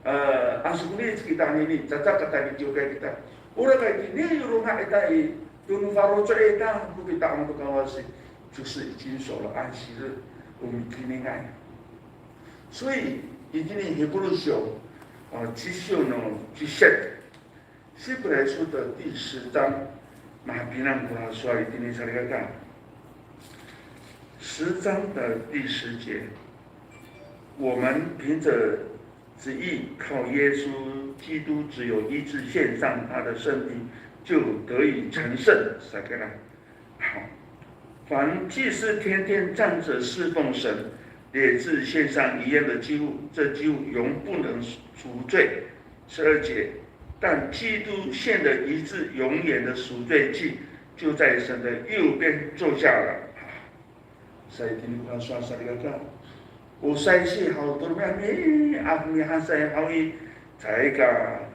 a, ansok ini kita anini, caca katayni ciwkay kita. Ora ka itini i ronga' ita i, to no faloco' ita ko pita'ang to Kawas i, 就是已经守了安息日, o mikiningay. 所以 itini Hipru syo, a, ci syo no ci set, 希伯来书的第十章, mahapinang ko sowal itini salikaka. 十章的第十节。我们凭着旨意靠耶稣基督，只有医治献上他的身体，就得以成圣。Sakira. 好，凡祭司天天站着侍奉神，也是献上一样的祭物，这祭物永不能赎罪。十二节，但基督献的一次永远的赎罪祭，就在神的右边坐下了。Sa itini ko sowal salikaka. O saisi haw to romi'ami'ad mihansay haw i, caay ka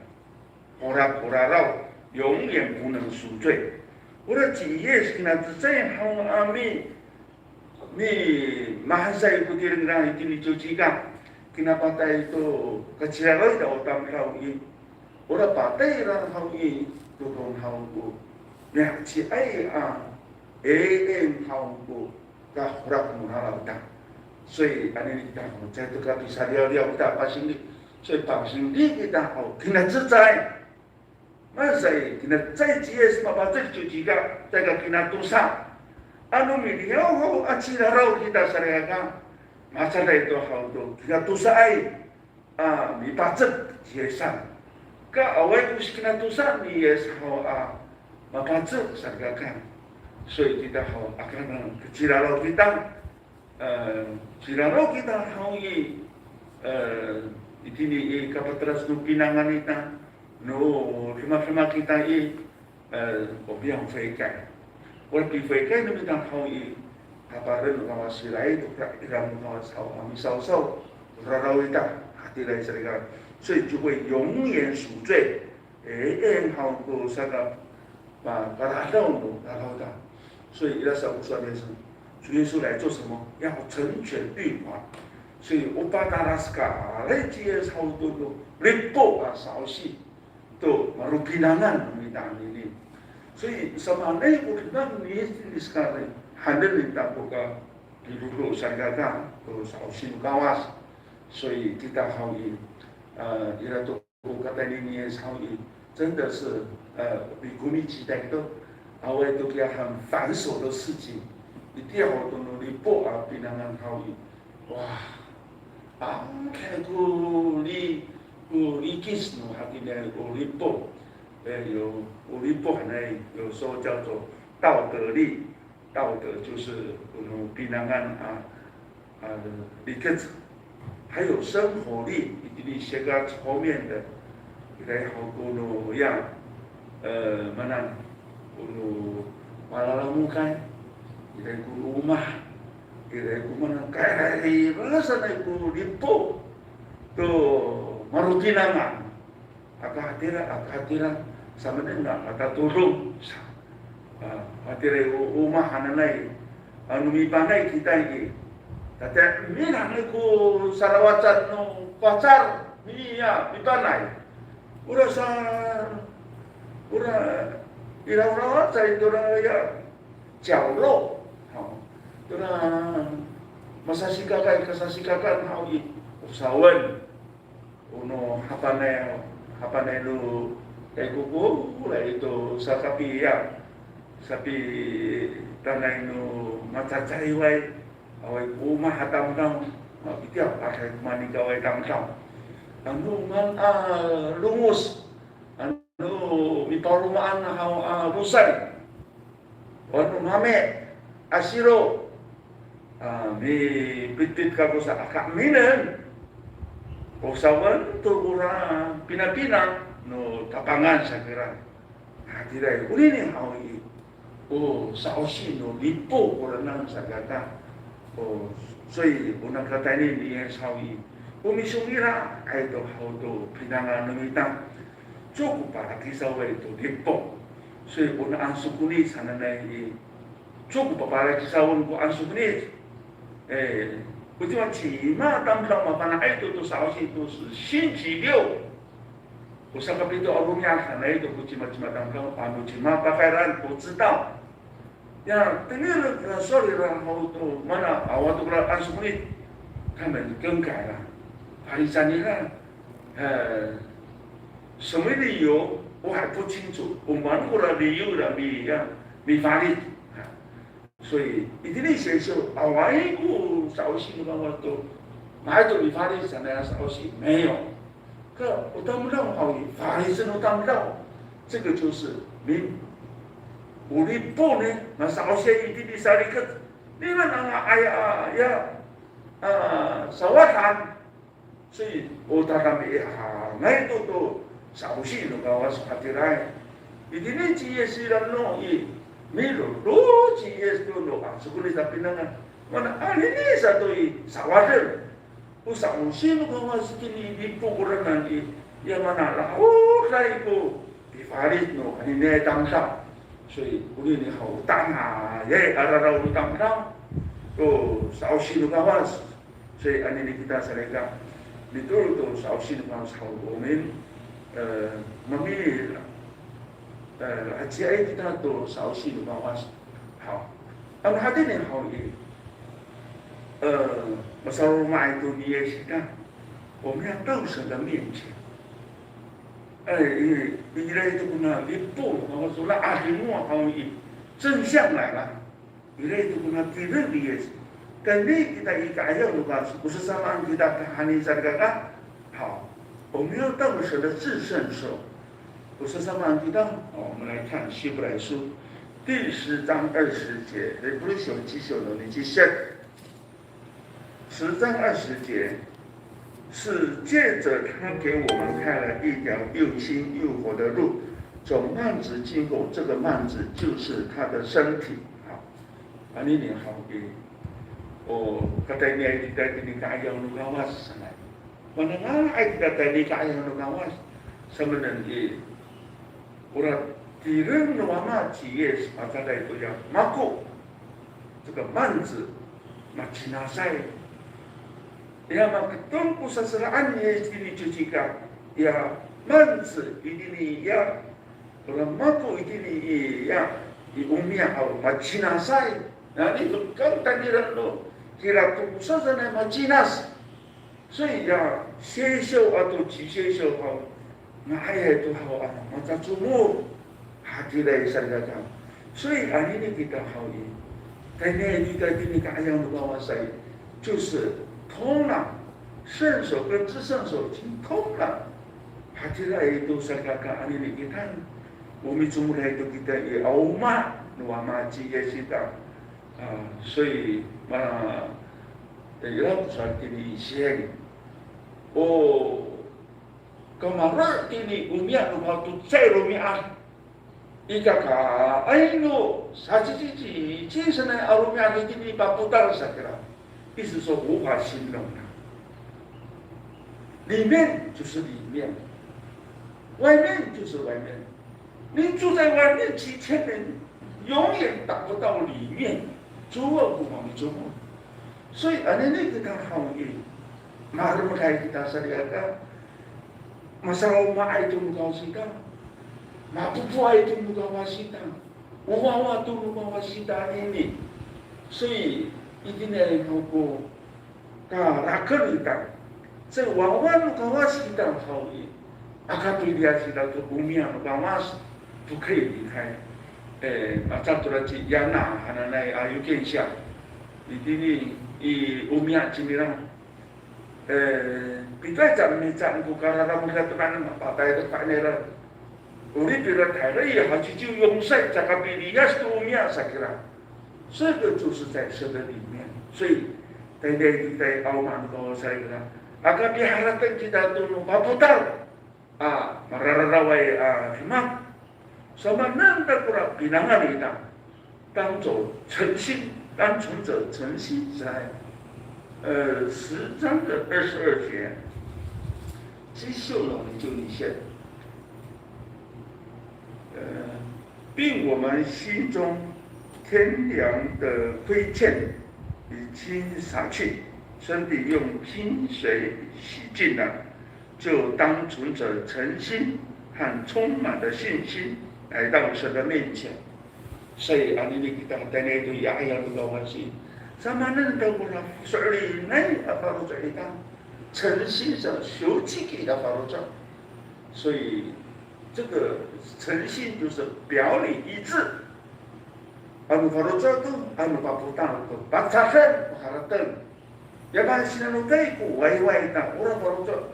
horak, horaraw, 永远不能赎罪。Ora ci Yis kina cecay haw a mi, mimahansay ko tireng nira itini ciwcika, kina patay to kaciraraway ta o tamdaw i, ora patay nira haw i, todong haw ko mihaciay a, e, e, haw ko kahorak no raraw ita. 所以 anini kita haw, caay to kapisaliyawliyaw kita pasingli. 所以 pasingli kita haw, kina cecay. Masay, kina cecay ci Yis mapacek ciwcika, caay ka kina tosa. Ano miliyaw haw a ciraraw kita salikaka, masaday to haw to kina tosaay a mipacek ci Yisan. Ka awaay ko sikinatosa ni Yis haw a mapacek salikaka. 所以 kita haw, aka na kaciraraw kita, e, ciraraw kita haw i, e, itini i kapatelac no pinangan ita, no demak, demak kita i, e, o piyang fekay. Ora pifekay no mita haw i, kaparen no Kawas, ira to kira no Kawas haw a misawsaw to raraw ita, hatiraay salikaka. 所以就会永远赎罪。E, e, haw to saka, pa, paradaw no raraw ita. 所以 ira sa ko sowal ni Yis, 主耶稣来做什么？要成全律法。所以 o patalac sa kira ci Yis haw to, to lipo a sa'osi to malopinangan no mita anini. 所以 samaanay ko demak ni Yis i, saka hanen ita ko kapidodo salikaka to sa'osi no Kawas. 所以 kita haw i, e, ira to ko katayni ni Yis haw i, 真的是, e, mikomi citay to, awaay to kiya 很繁琐的事情. Itiya ho to no lipo a pinangan haw i, Wa, angkay ko li, ko likis no hatiniay ko lipo. E, yo, ko lipo hanay, 有时候叫做道德律, 道德就是 ko no pinangan a, a, likis. 还有生活律, itini sikac 后面的, ira ho ko no ya, e, mana, ko no malalamokay, ira ko no omah, ira ko mana, kay, ira sanay ko lipo to malopinangan. Aka hatira, aka hatira, samanen a matatodong sa. A, hatira o omah hananay, ano mipanay kita i, tatiya minanay ko salawacan no pacar, miya, mipanay. Ora sa, ora, ira, ora sa, ito ra ya, 角落, haw. Ito ra masasikakay, kasasikakan haw i, o sawen. O no hapanay, hapanay no, e, koko, ora ito sakapiya, sapitanay no macacayway, awaay ko omah a tamdaw, a, itiya, awaay ko manikaway tamdaw. Ano man, a, longos, ano mipalomaan haw a losay, o ano mami, a siro, a, mipitpit kako sa aka minen, o sawen to kora pinapina no tapangan sa kira. Hatiraay, onini haw i, o sa'osi no lipo koranan sa kaka. O, 所以 o no katayni ni Yis haw i, o misongila'ay to haw to pinangan no mita. Coko palakisaw to lipo. 所以 o no ansokonic hananay i, coko papalakisawen ko ansokonic. E, o cima cima tamdaw mafana'ay to to sa'osi to 是星期六. O sakapito a romi'ad hanay to ko cimacima tamdaw, ano cima pakayraen ko 不知道. Ya, tengil kora sowal ira haw to mana, awa to kora ansokonic, 他们更改了. Palican nira, e, 什么理由我还不清楚, o maan kora 理由 ira mi, ya, mifalic. 所以 itini i Seysyo, awaay ko sa'osi no Kawas to Maay to mifalic sanay a sa'osi, 没有。Ka o tamdaw haw i, falic no tamdaw. 这个就是明。O lipo ne, masa'osi itini sarikec. Nira nanga'ay a, ya, a, sawadan. 所以 o tadami'angay to to sa'osi no Kawas hatiraay. Itini ci Yis i, milolo ci Yis to no, a, soko ni sapinangan. Mana anini sato i sawaden. O sa'osi no Kawas itini i lipo koranan i, ya mana laoday ko pifalic no anini tamdaw. 所以 onini haw o tangayay a raraw no tamdaw to sa'osi no Kawas. 所以 anini kita salikaka, mitoor to sa'osi no Kawas haw, o min, e, mamili, e, haciyaay kita to sa'osi no Kawas. Haw. Ano hatini haw i, e, masaloma'ay to ni Yis kita, 我们要到神的面前。哎，因为 ira to kona lipo no Kawas, na 'adingo haw i, 正向来了。 Ira to kona tireng ni Yis. Tayni kita i ka'ayaw no Kawas, o sasamaan kita tahani salikaka. Haw, 我们要到神的至圣所。O sasamaan kita, 好，我们来看希伯来书第十章二十节，Hepri syo ciw syo no niciw set. 十章二十节，是借着他给我们开了一条又新又活的路，从幔子经过，这个幔子就是他的身体。好，anini haw i, o katayniay kita itini ka'ayaw no Kawas sanay. Mananga'ay kita tayni ka'ayaw no Kawas, samanen i, ora tireng no Ama ci Yis, macaday to ya mako. 这个幔子 macinasay. Ya maketon ko saseraan ni Yis itini ciwcika, ya 幔子 itini ya, ora mako itini i ya, i omiya aw macinasay. Na nifekang taniran no kira to ko sasanay macinas. 所以 ya, 谢秀 ato 齐谢秀 haw, nga'ayay to haw a macacomod. Hatiraay salikaka. 所以 anini kita haw i, tayni kita itini ka'ayaw no Kawas i, 就是通了，圣所跟至圣所已经通了。Hatiraay to salikaka anini kita, o micomoday to kita i 'aoma no Ama ci Yis kita. A, 所以 ma, ira ko sowal itini i Siyeng. O kamaro' itini omiya no mako to cecay romi'ad. I kakaay no sacici, cici sanay a romi'ad itini papotal sa kira. 意思说无法形容啊。里面就是里面，外面就是外面。你住在外面几千年，永远达不到里面。主啊，我们主啊。所以 anini kita haw i, maromaday kita salikaka, masaloma'ay to no Kawas kita, mapopoay to no Kawas kita, o wawa to no Kawas kita anini. 所以 itini haw ko karaken ita, 这 wawa no Kawas kita haw i, aka to itiya kita to omiya no Kawas, 不可以离开。E, maca to ra ci Yana hananay a 有点像 itini i omiya cinira. E, pitoay ca mihecaan ko kararamodan to, mana mapatay to kanira. 'Orip ira tayra i 八十四岁 caka piliyas to omiya sa kira. 这个就是在神的里面。所以 tayniay kita i 'aoma no Kawas sa kira, aka piharateng kita to no papotal a marararaway a demak. Samanen ta kora pinangan ita, 当作诚心，当存着诚心在。呃，十章的二十二节，继续了，你就你先。呃，并我们心中天良的亏欠已经洒去，身体用清水洗净了， 就当存着诚心和充满的信心来到神的面前。所以 anini kita tayniay to i 'ayaw no Kawas i, samanen ta kora so'elinay a faloco' ita, 诚心的 sociki a faloco'. 所以这个诚心就是表里一致。Ano faloco' to, ano papotal to, pacaden, paharateng. Ya masinan no tay ko wayway ta, ora faloco'.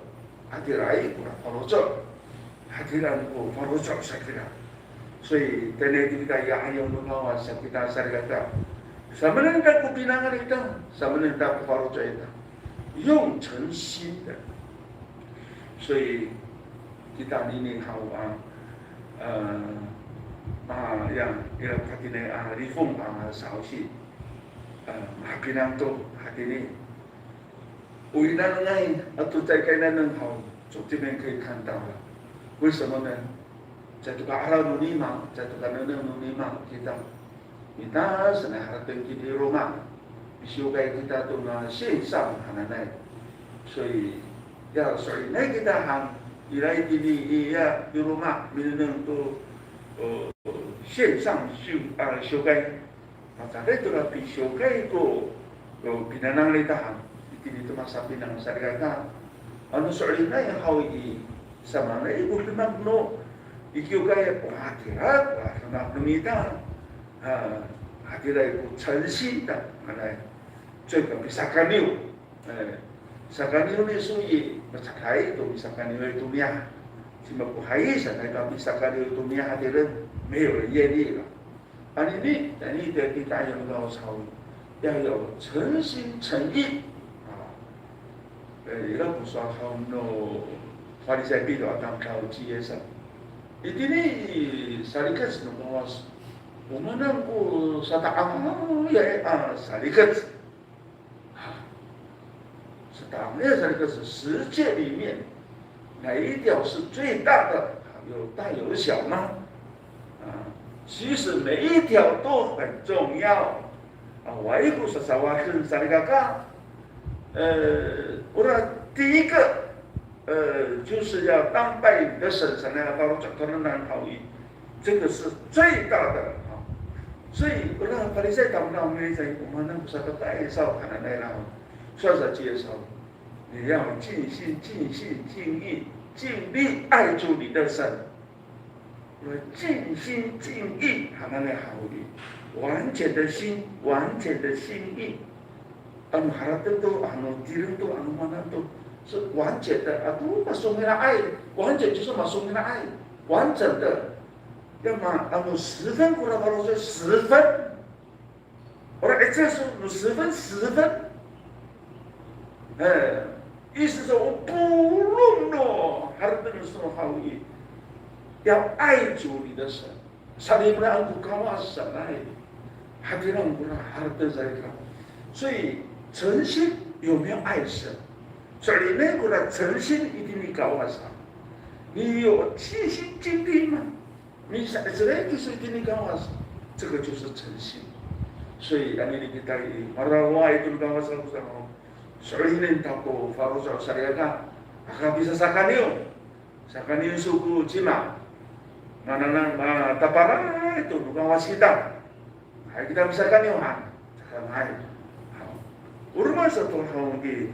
Hatiraay kora faloco'. Hatiraay ko faloco' sa kira. 所以 tayni to kita i ayaw no Kawas sa kita salikaka. Samanen ta ko pinangan ita, samanen ta ko faloco' ita. 用诚心的。所以 kita anini haw a, e, ma, ya, ira ko hatini a lifong a sa'osi. E, mapinang to hatini. O inanengay ato caay ka inaneng haw, 从这边可以看到了。为什么呢？Caay to ka 'araw no nima, caay to ka nengneng no nima kita. Mita sanay harateng kini i loma', misiwkay kita to na 线上 hananay. 所以 ya so'elinay kita han, ira itini i, ya, i loma' minengneng to, o, 线上 siw, a, siwkay. Macaday to ra pisiwkay ko, ko pinangan ita han, itini to masapinang salikaka. Ano so'elinay haw i, samaanay ko demak no i kiwkay, o hatira ko demak no mita. A, hatiraay ko 诚心 ta, hanay. 这个 pisakaniw. E, sakaniw ni so i, macaday to pisakaniw to niyah. Cima ko hay sanay ka pisakaniw to niyah hatiren, 没有人愿意了。 Anini, anini, tayni kita i ayaw no Kawas haw i, 要有诚心诚意。A, e, ira ko sowal haw no Farisay pito a tamdaw ci Yisan. Itini i sarikec no Kawas, o maan ko sata'angay a sarikec. 啊，是当然，这个是十诫里面哪一条是最大的？有大有小吗？啊，其实每一条都很重要。啊，我一个是啥话很啥的嘎嘎，呃，我说第一个，呃，就是要当拜你的神，才能要到这个难逃逸。 这个是最大的啊。所以 ora Farisay tamdaw milicay, o maan ko sata'angay saw hananay, 所以说介绍，你要尽心、尽性、尽意、尽力爱主你的神。Ora 尽心尽意 hananay haw i, 完全的心、完全的心意。Ano harateng to, ano tireng to, ano maan to, 是完全的。Ato masongila'ay, 完全就是 masongila'ay, 完整的。 要么，啊，我十分，过来，我说十分。我说，哎，这是我十分，十分。哎，意思说我不论了，还是跟你说好意，要爱主你的神。Salimela ko Kawas sanay, hatira ko na, hatira sa ika. 所以诚心有没有爱神？所以呢，我的诚心一定你 Kawas 啊，你有尽心尽力吗？ 你想，这个就是一定的 Kawas，这个就是诚心。所以，anini kita i, mararaway to no Kawas sa ko, so'elinen ta ko faloco' sa riyaka, aka pisasakaniw. Sakaniw so ko cima, mananang, matapalay to no Kawas kita. Hay kita misakaniw han, sakangay. O roma sato haw i,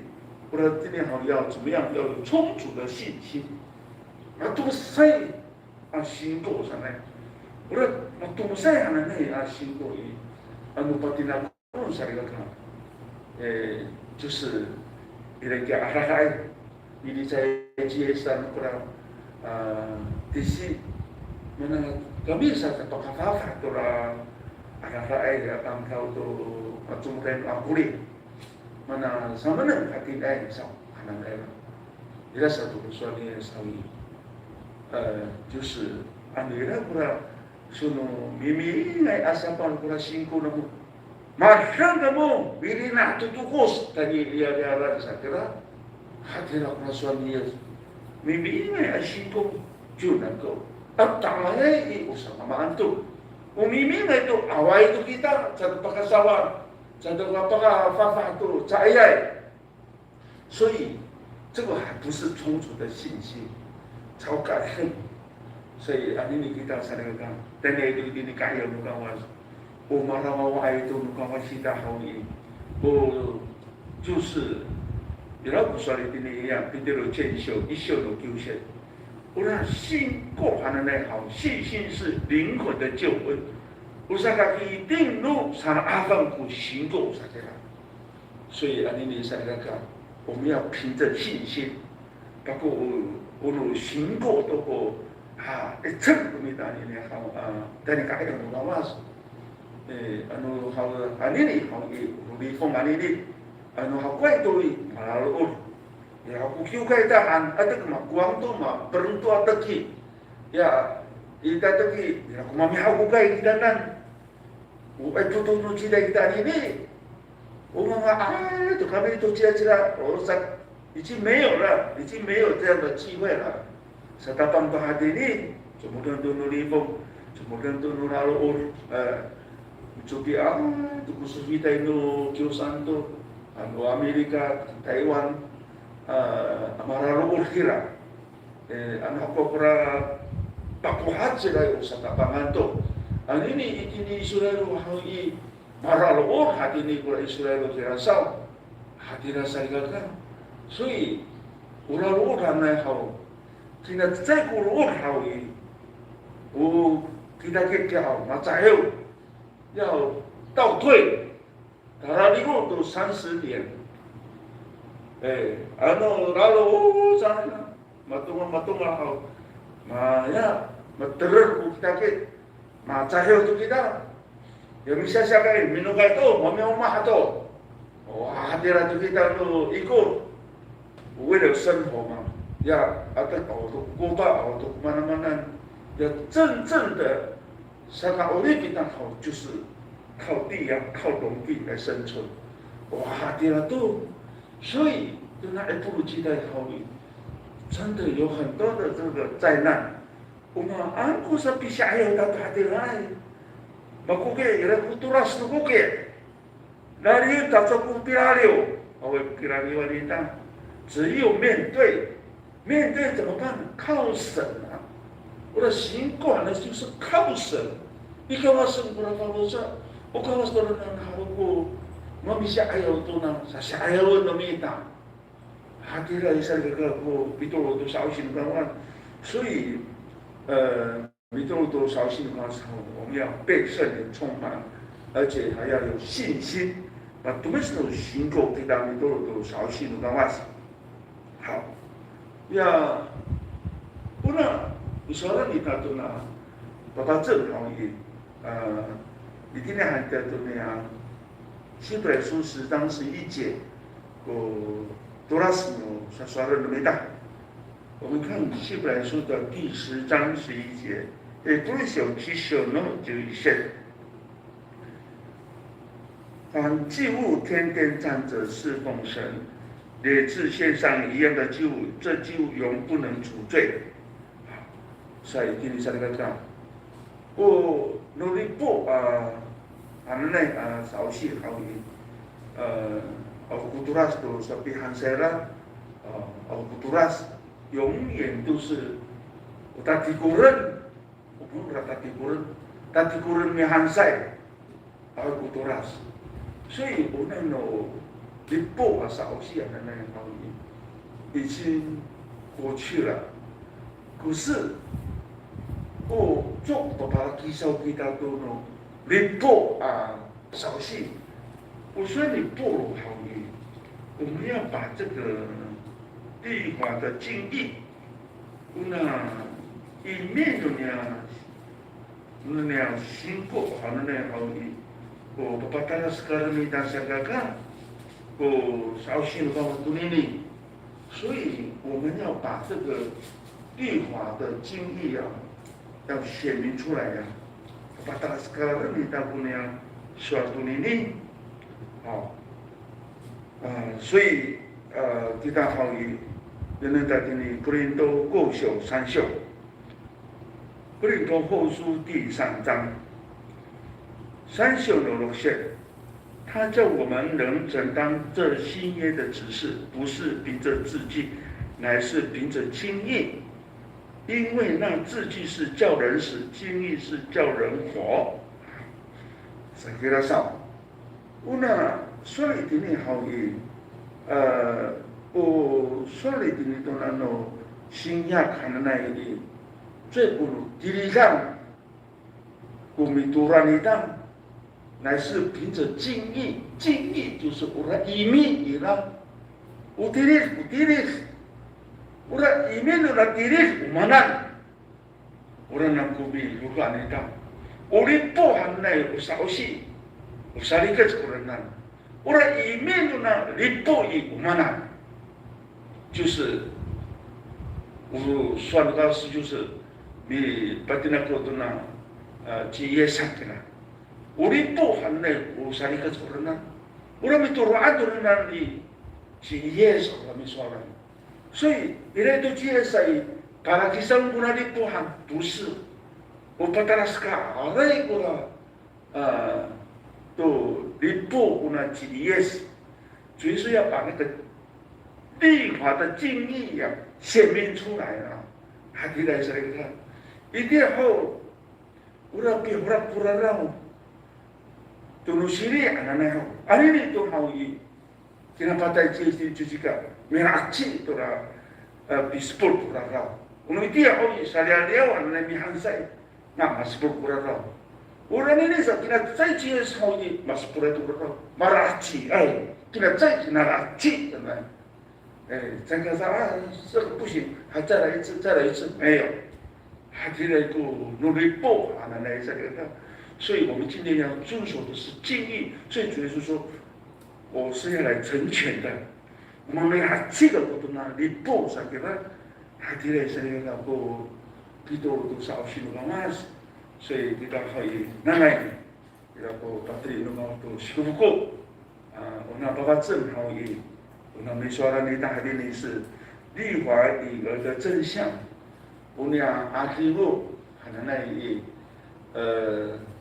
ora tini haw 要怎么样，要有充足的信心。Matosay a singko sanay. Ora matosay hananay a singko i, ano patinako sa riyaka, e, 就是 ira ko adadaay, milicay ci Yisan kora, a, tisi, mana kami sa kapakafafah tora adadaay a tamdaw to, a, comoday no angkoli. Mana samanen hatiniay sa hananay. Ira sato ko sowal ni Yis haw i, e, 就是 ano ira kora, so no mimingay a sapal kora singko namo, madeng kamo, wilina to tokos, tayni i liyaliyal sa kira. Hatira kora sowal ni Yis, mimingay a singko, 就能够, a, tangayay i, o samamaan to. O mimingay to, awaay to kita, caay to pakasawad, caay to pakafafah to caayay. 所以这个还不是充足的信心，超感恨。所以 anini kita salikaka, tayni to itini ka'ayaw no Kawas, o mararaway to no Kawas kita haw i, o, 就是 ira ko sowal itini i Pitiro cinsyo, isyo no kiwsit. Ora singko hananay haw, 信心是灵魂的救恩。O sakakiteng no sana'afang ko singko sa kira. 所以 anini salikaka, 我们要凭着信心，包括 o, o no singko to ko, ha, 'icel no mita anini haw, a, tayni ka'ayaw no Kawas. E, ano haw, anini haw i, o no lifong anini, ano hakowaay to i, malalood. Ya, ko kiwkay ita han, atek makowang to, mapereng to a teki. Ya, ita teki, ya, ko mamihaw ko kay kitanan. O, ay, to, to, no cila kita anini. O, nga, a, to kami to cila, cila. O, sa, 已经没有了，已经没有这样的机会了。Satapang to hatini, comoden to no lifong, comoden to no lalood, e, cotiya to ko sofitay no kiyosan to, ano Amirika, Taywan, e, a malalood kira. E, ano hakowa kora pakohad cira o satapangan to. Anini itini Israil haw i, malalood hatini kora Israil kira saw. Hatira salikaka. 所以 o lalood hanay haw, kina cecay ko lood haw i, o kitakit kiya haw, macahiw, 要倒退, taraliko to 三十年. E, ano lalood sa, matongal, matongal haw, ma, ya, materer ko kitakit. Macahiw to kita. Ya misasiyakay, minokay to, mamiomah to. Wa, hatira to kita to ikor. 为了生活嘛。Ya, ato, awa to ko kota, awa to ko manamanan. Ya, 真正的 saka'orip kita haw, 就是靠地呀，靠农地来生存。Wa, hatira to. 所以 tona 'ipolong cila haw i, 真的有很多的这个灾难。 O maan ko sapisi'ayaw ta to hatiraay. Makoki' ira ko tolas no koki'. Laliw ta ko pilaliw. Awa pilaliwan ita. 只有面对，面对怎么办？靠神啊。Ora singko hananay 就是靠神。I Kawasan kora faloco', o Kawas kora nanay haw ko mamisi'ayaw tona sasi'ayawen no mita. Hatira i salikaka ko pitolo to sa'osi no Kawas. 所以，呃，pitolo to sa'osi no Kawas, 我们要被圣灵充满，而且还要有信心，把 tomes no singko kita pitolo to sa'osi no Kawas. 好，ya, ona, o sowal ita tona, papacem haw i, 呃，itini han ita tona, 希伯来书十章十一节，ko tolas no sasowalen no mita. 我们看希伯来书的第十章十一节，诶，第十章十一节。当祭物天天站着侍奉神，连至献上一样的祭物，这祭物永不能除罪。 Sa itini salikaka. O no lipo a, hananay a sa'osi haw i, e, awa ko tolas to sapihansay ira, e, awa ko tolas, 永远都是 o tatikoren, o pon ira tatikoren, tatikoren mihansay. Awa ko tolas. 所以 o nano lipo a sa'osi hananay haw i, 已经过去了。可是 o, cok papakisaw kita to no lipo a sa'osi. O sowal ni Pawlo haw i, 我们要把这个律法的精义 Ona, i mino niya, no niya singko, ano niya haw i, ko papatalas kira mita salikaka, ko sa'osi no Kawas tonini. 所以我们要把这个律法的精义啊，要显明出来呀。Papatalas kira mita ko niya sowal tonini. 好。 啊，所以，呃，kita haw i, nengneng ta itini Korinto 后书三章，Korinto 后书第三章，三章 no 六节，他叫我们能承担这新约的指示，不是凭着字据，乃是凭着经意，因为那字据是叫人死，经意是叫人活。Sakira saw, Ona sowal itini haw i, e, o sowal itini to nano Sinyak hananay i, cowa ko no tilidang ko mitooran ita. 乃是凭着敬意，敬意就是 ora imi ira, o tilid, o tilid, ora imi nona tilid o manan. Ora nang ko milofoan ita, o lipo hananay o sa'osi, o sarikec koranan. Ora imi nona lipo i o manan. 就是，我说的是，就是 mipatinako tona, a, ci Yis sa kira. O lipo hananay o sarikec koranan. Ora mitoro'an to nanan ni ci Yis, ora misowalan. 所以 ira to ci Yis sa i, palakisan kona lipo han, 不是. O patalaskay kora, a, to lipo kona ci Yis. 主耶稣要把那个律法的敬意啊，显明出来啊。Hatiraay sa kira. Itiya ho, ora pihorak ko raraw to no siri hananay ho. Anini to haw i, kinapatay ci, ci, ci, cika, mila'eci tora, e, pisepol ko raraw. O no itiya ho i, saliyaliyaw hananay mihansay, na masepol ko raraw. Ora anini sa, kinacecay ci Yis haw i, masepol to ko raraw. Mala'eciay, kinacecay, kinala'eci hananay. 哎，常常说啊，这个不行，还再来一次，再来一次，没有。Hatiraay ko no lipo hananay sa kira. 所以我们今天要遵守的是敬意，所以主耶稣说，我是要来成全的。我们没有这个 ko tona lipo sa kira, hatiraay sa kira ko pitolo to sa'osi no Kawas. 所以 kita haw i, nanay. Ira ko pateli no mako to sikofoko. A, ona pafacem haw i, ona misowalan ita hatini sa, 立法以儿的正相. Oniya 'adingo hananay i, e,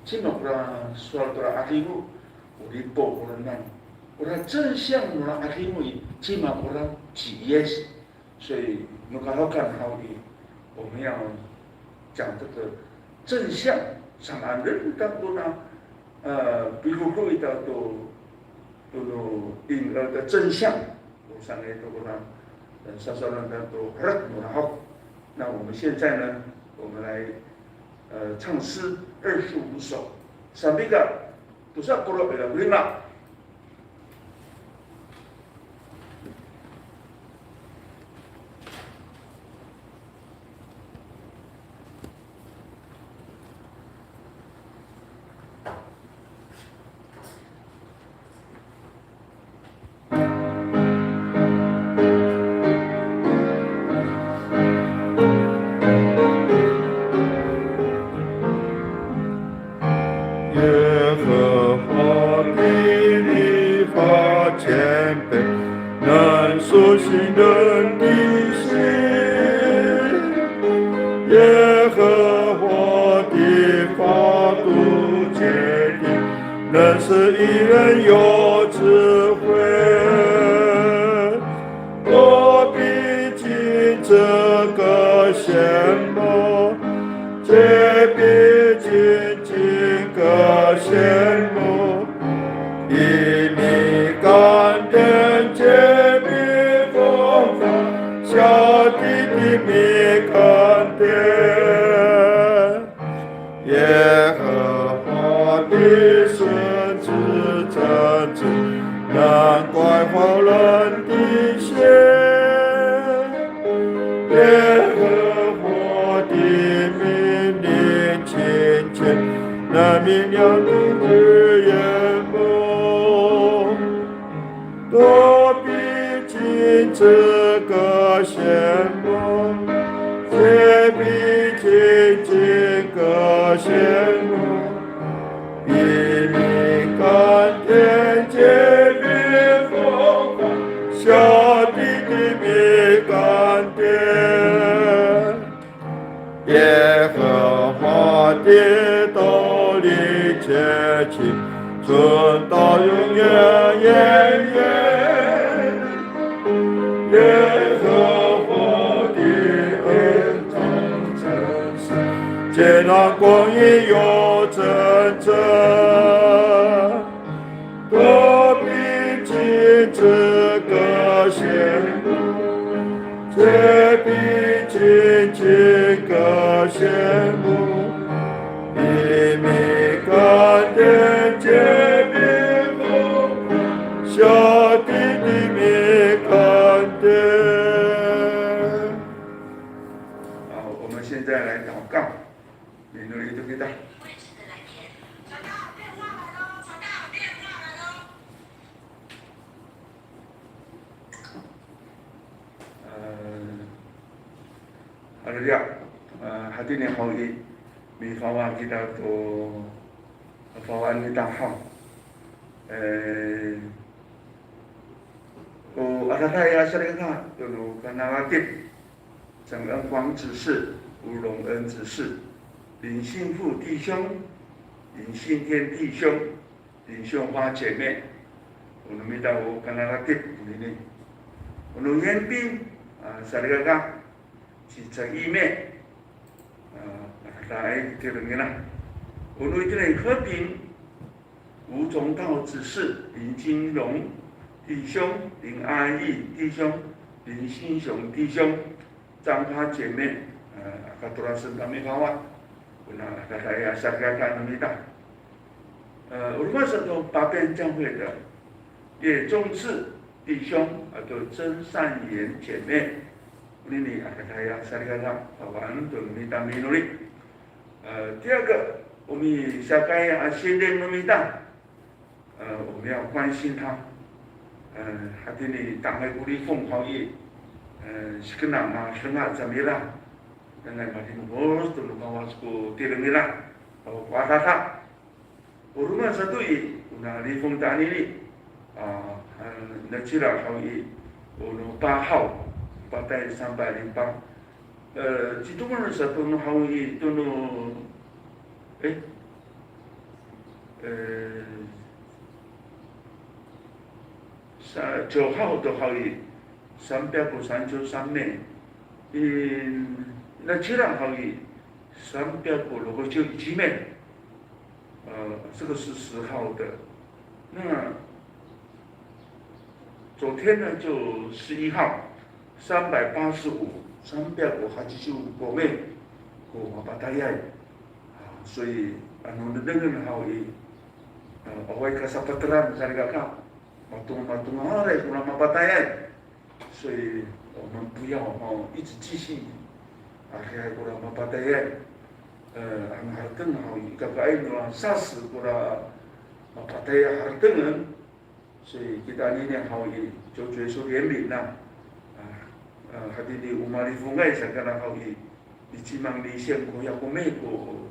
cima kora sowal tora 'adingo, o lipo koranan. Ora 正相 nora 'adingo i, cima kora, ci Yis. 所以 no kahokan haw i, 我们要讲这个正相, saan han to kona, e, pifokil ita to, to no 'ing, e, 的正相, o saan to kona, e, sasowalen to herek no lahok. 那我们现在呢，我们来，呃，唱诗二十五首，三 pika, tosa polo' ira ko lima. 耶和华的律法全备，能苏醒人的心。耶和华的法度坚定，能使一人有智慧。我必 这个羡慕，这必经这个羡慕，一米干点，这比风风小地的米干点。耶和华的圣子真正能关怀人的心。 耶和华的命令清洁，能明亮度日夜梦。我必经这个羡慕，这必经这个羡慕。 一米干点，这比风风小地的米干点。耶和华的道理洁净，存到永永远远。耶和华的恩典真实， 见那光阴有真正。我必经这个羡慕，这必经这个羡慕，一米干点，这哎，呃，haleluya. 呃，hatini haw i, mifawa kita to, fawaan kita haw. 呃，o adada ya salikaka, to no kanakatip. 张恩光执事、吴荣恩执事、林信富弟兄、林信天弟兄、林秀花姐妹。O no mita o kanakatip konini. O no 元兵, a, salikaka, ci 陈义妹, a, adadaay tireng nira. O no itini 和平 吴宗道执事、林金荣弟兄、林阿义弟兄、林新雄弟兄、张花姐妹, a, aka tolasen kami kawa, kona adadaay a salikaka no mita. 呃，o roma sato 八边教会的叶宗志弟兄, ato 曾善言姐妹, konini adadaay a salikaka, fawaan to no mita minori. 呃，第二个, o misiyakay a sinrin no mita, 呃，我们要关心他。呃，hatini tangay ko lifong haw i, 呃, sikenang masenga' cangra, nanay malimohos to no Kawas ko tireng nira, awa ko adada. O roma sato i, ona lifong ta anini, a, a, nacila haw i, o no 八号, patay 三百零八. 呃, citodongay sato no haw i, to no, e, e, sa, 九号 to haw i, 三百三十三名. I, nacila haw i, 三百六十一名. 呃，这个是十号的。那昨天呢，就十一号，三百八十五，三百八十五名 ko mapatayay. A, 所以, ano, nengnengen haw i, a, awaay kasapateran salikaka, mato, matongalay kora mapatayay. 所以我们不要哦，一直继续啊，kora mapatayay. E, ano harateng haw i, ikakaay no sas kora mapatayay harateng. 所以 kita anini haw i, 求主耶稣怜悯呐. A, e, hatini o malifongay saka haw i, 一万两千 koya ko mita ko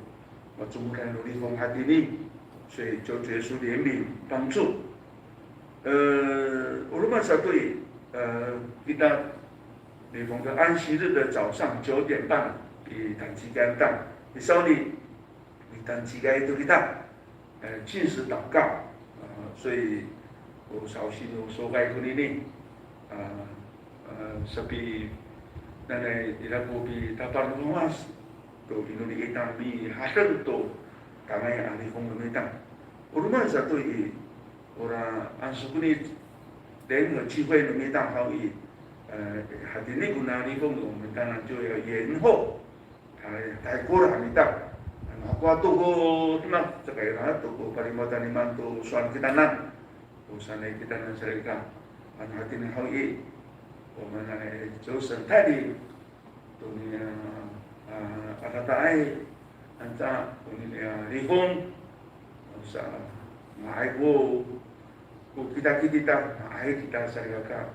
macomoday no lifong hatini. 所以求主耶稣怜悯帮助。呃，o roma sato i, e, kita lifong 的安息日的早上九点半 i Tancikan ta. I sawni, i Tancikan to kita, e, 禁食祷告. A, 所以 o sa'osi no sowal konini, a, a, sapi, nanay ira ko pitapal no Kawas to inoli ita mihadeng to tangay a lifong no mita. O roma sato i, ora, a, sokoni 联合聚会 no mita haw i, e, hatini kona lifong no mita, 那就要延后. Hay, tahekol han ita. Ano hakowa to ko demak, caka ira to ko palimo'ot a nimaan to sowal kitanan. O sanay kitanan salikaka. Ano hatini haw i, o manay cosen tayni, toniya, a, adadaay, anca, toniya lifong, o sa, nga'ay ko, ko kitakit ita, nga'ay kita salikaka,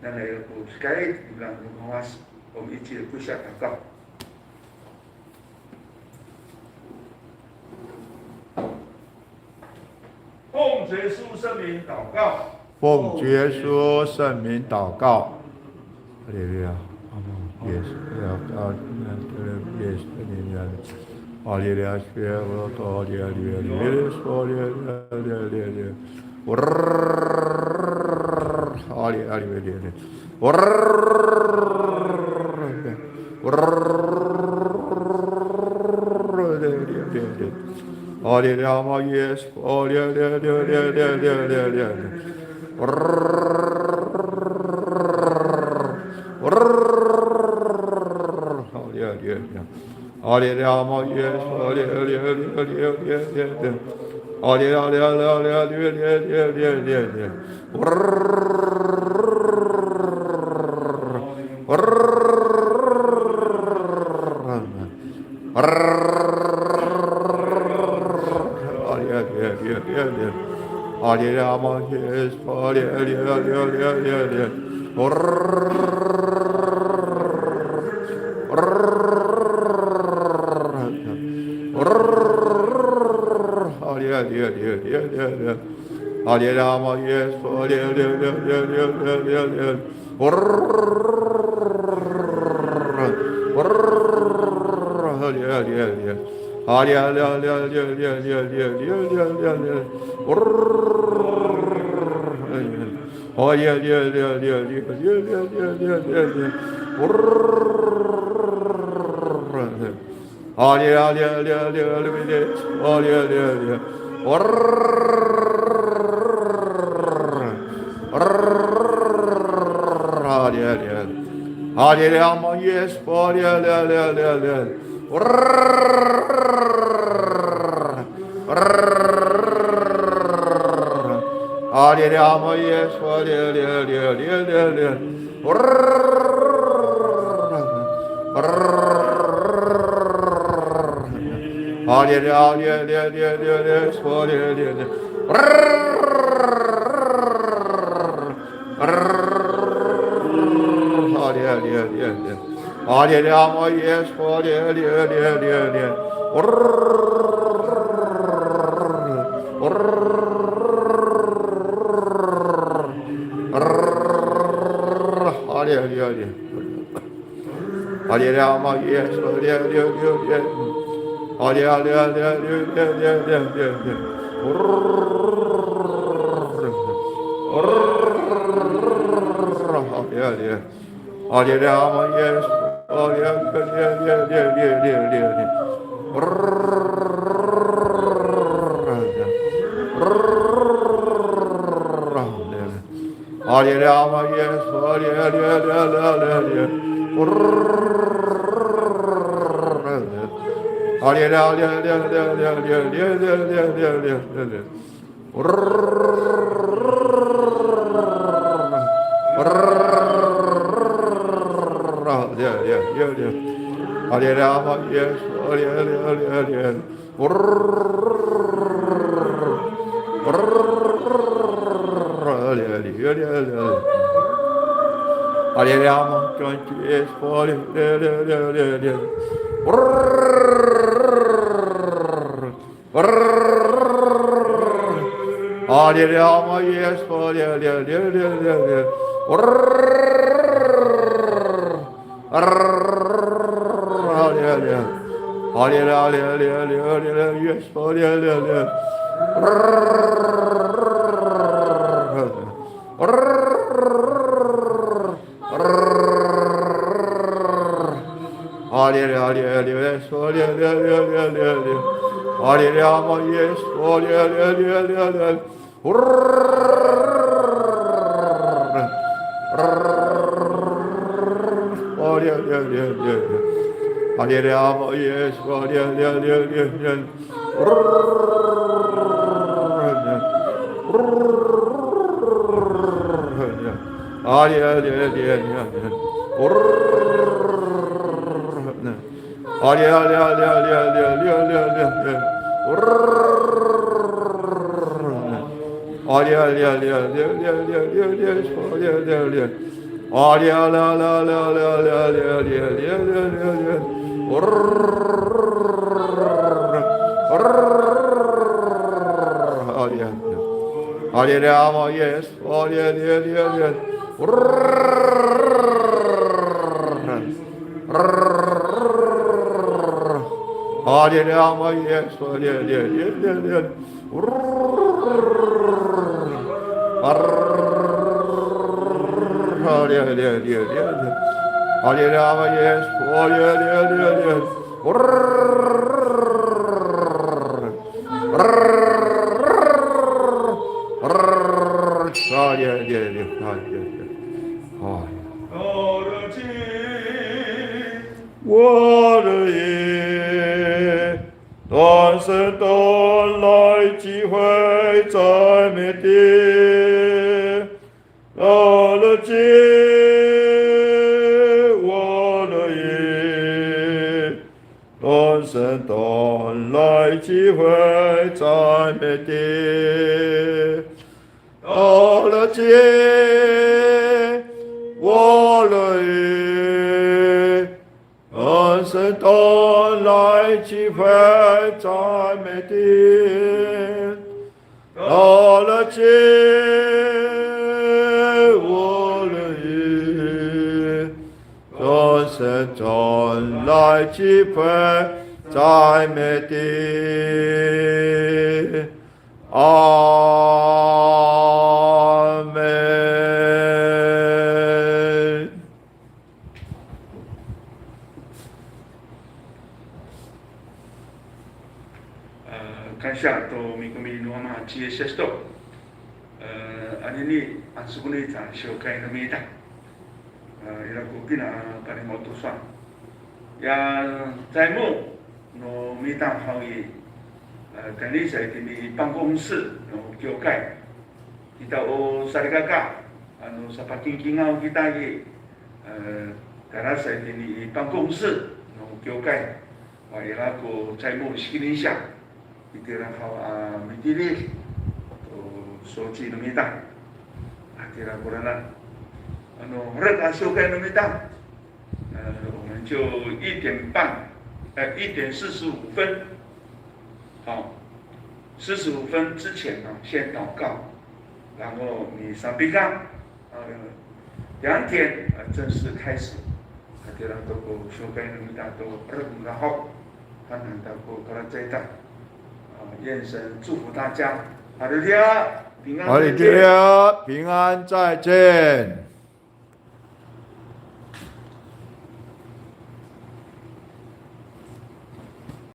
nanay ko sikay, ira no Kawas, o miicil ko siya taka. 奉主耶稣圣名祷告。奉主耶稣圣名祷告。哈利路亚。阿门。Yes，要要 yes，哈利路亚。Haleluya, Ama Yis, haleluya, haleluya, haleluya. Orr, orr, orr, haleluya, haleluya, haleluya. Haleluya, Ama Yis, haleluya, haleluya, haleluya, haleluya. Haleluya, Ama Yis, haleluya, haleluya. Haleluya, Ama Yis, haleluya, haleluya. Haleluya, haleluya, haleluya, haleluya. Haleluya, haleluya, haleluya. Haleluya, Ama Yis, haleluya, haleluya, haleluya. Haleluya, haleluya. Haleluya, Ama Yis, haleluya, haleluya. Haleluya, haleluya, haleluya, haleluya. Haleluya, Ama Yis, haleluya, haleluya, haleluya. Haleluya, Ama Yis, haleluya, haleluya, haleluya. Haleluya, haleluya, haleluya, haleluya, haleluya. Haleluya, haleluya, haleluya. Haleluya, Ama Yis, haleluya, haleluya, haleluya. Haleluya, Ama Yis, haleluya, haleluya, haleluya. Haleluya, haleluya, haleluya, Yis, haleluya, haleluya. Haleluya, haleluya, haleluya, Yis, haleluya, haleluya, haleluya. Haleluya, Ama Yis, haleluya, haleluya, haleluya. Haleluya, Ama Yis, haleluya, haleluya. Haleluya, haleluya, haleluya. Haleluya, Ama Yis, haleluya, haleluya. Haleluya, Ama Yis, haleluya, haleluya. Haleluya, haleluya, haleluya. Haleluya, Ama Yis, haleluya, haleluya. Haleluya, haleluya, haleluya. Haleluya. 我的眼， 断生断来几回赞美的，到了今，我的眼，断生断来几回赞美的。谢我的神，同来聚会赞美你。到了这我的同神同来聚会赞美你。阿门。 Kansiya to mikomi no Ama ci Yis Kristo. Anini, a, sokoni ta siwkay no mita. Ira ko kina palimo'ot to sowal. Ya, 在座 no mita haw i, tayni sa itini i 办公室 no kiwkay. Kita o salikaka, ano sapakingkingaw kita i, tayra sa itini i 办公室 no kiwkay. Wa ira ko 在座 sikinisya, itira haw a mitilid to soci no mita. Itira koraan. Ano, herek a siwkay no mita. 呃，我们就一点半，呃，一点四十五分，好，四十五分之前啊，先祷告，然后 misapikan，呃，两点，呃，正式开始。Hatira to ko siwkay no mita to reng raho, han han ta ko karacaay ta. 啊，愿神祝福大家。哈利路亚，平安再见。哈利路亚，平安再见。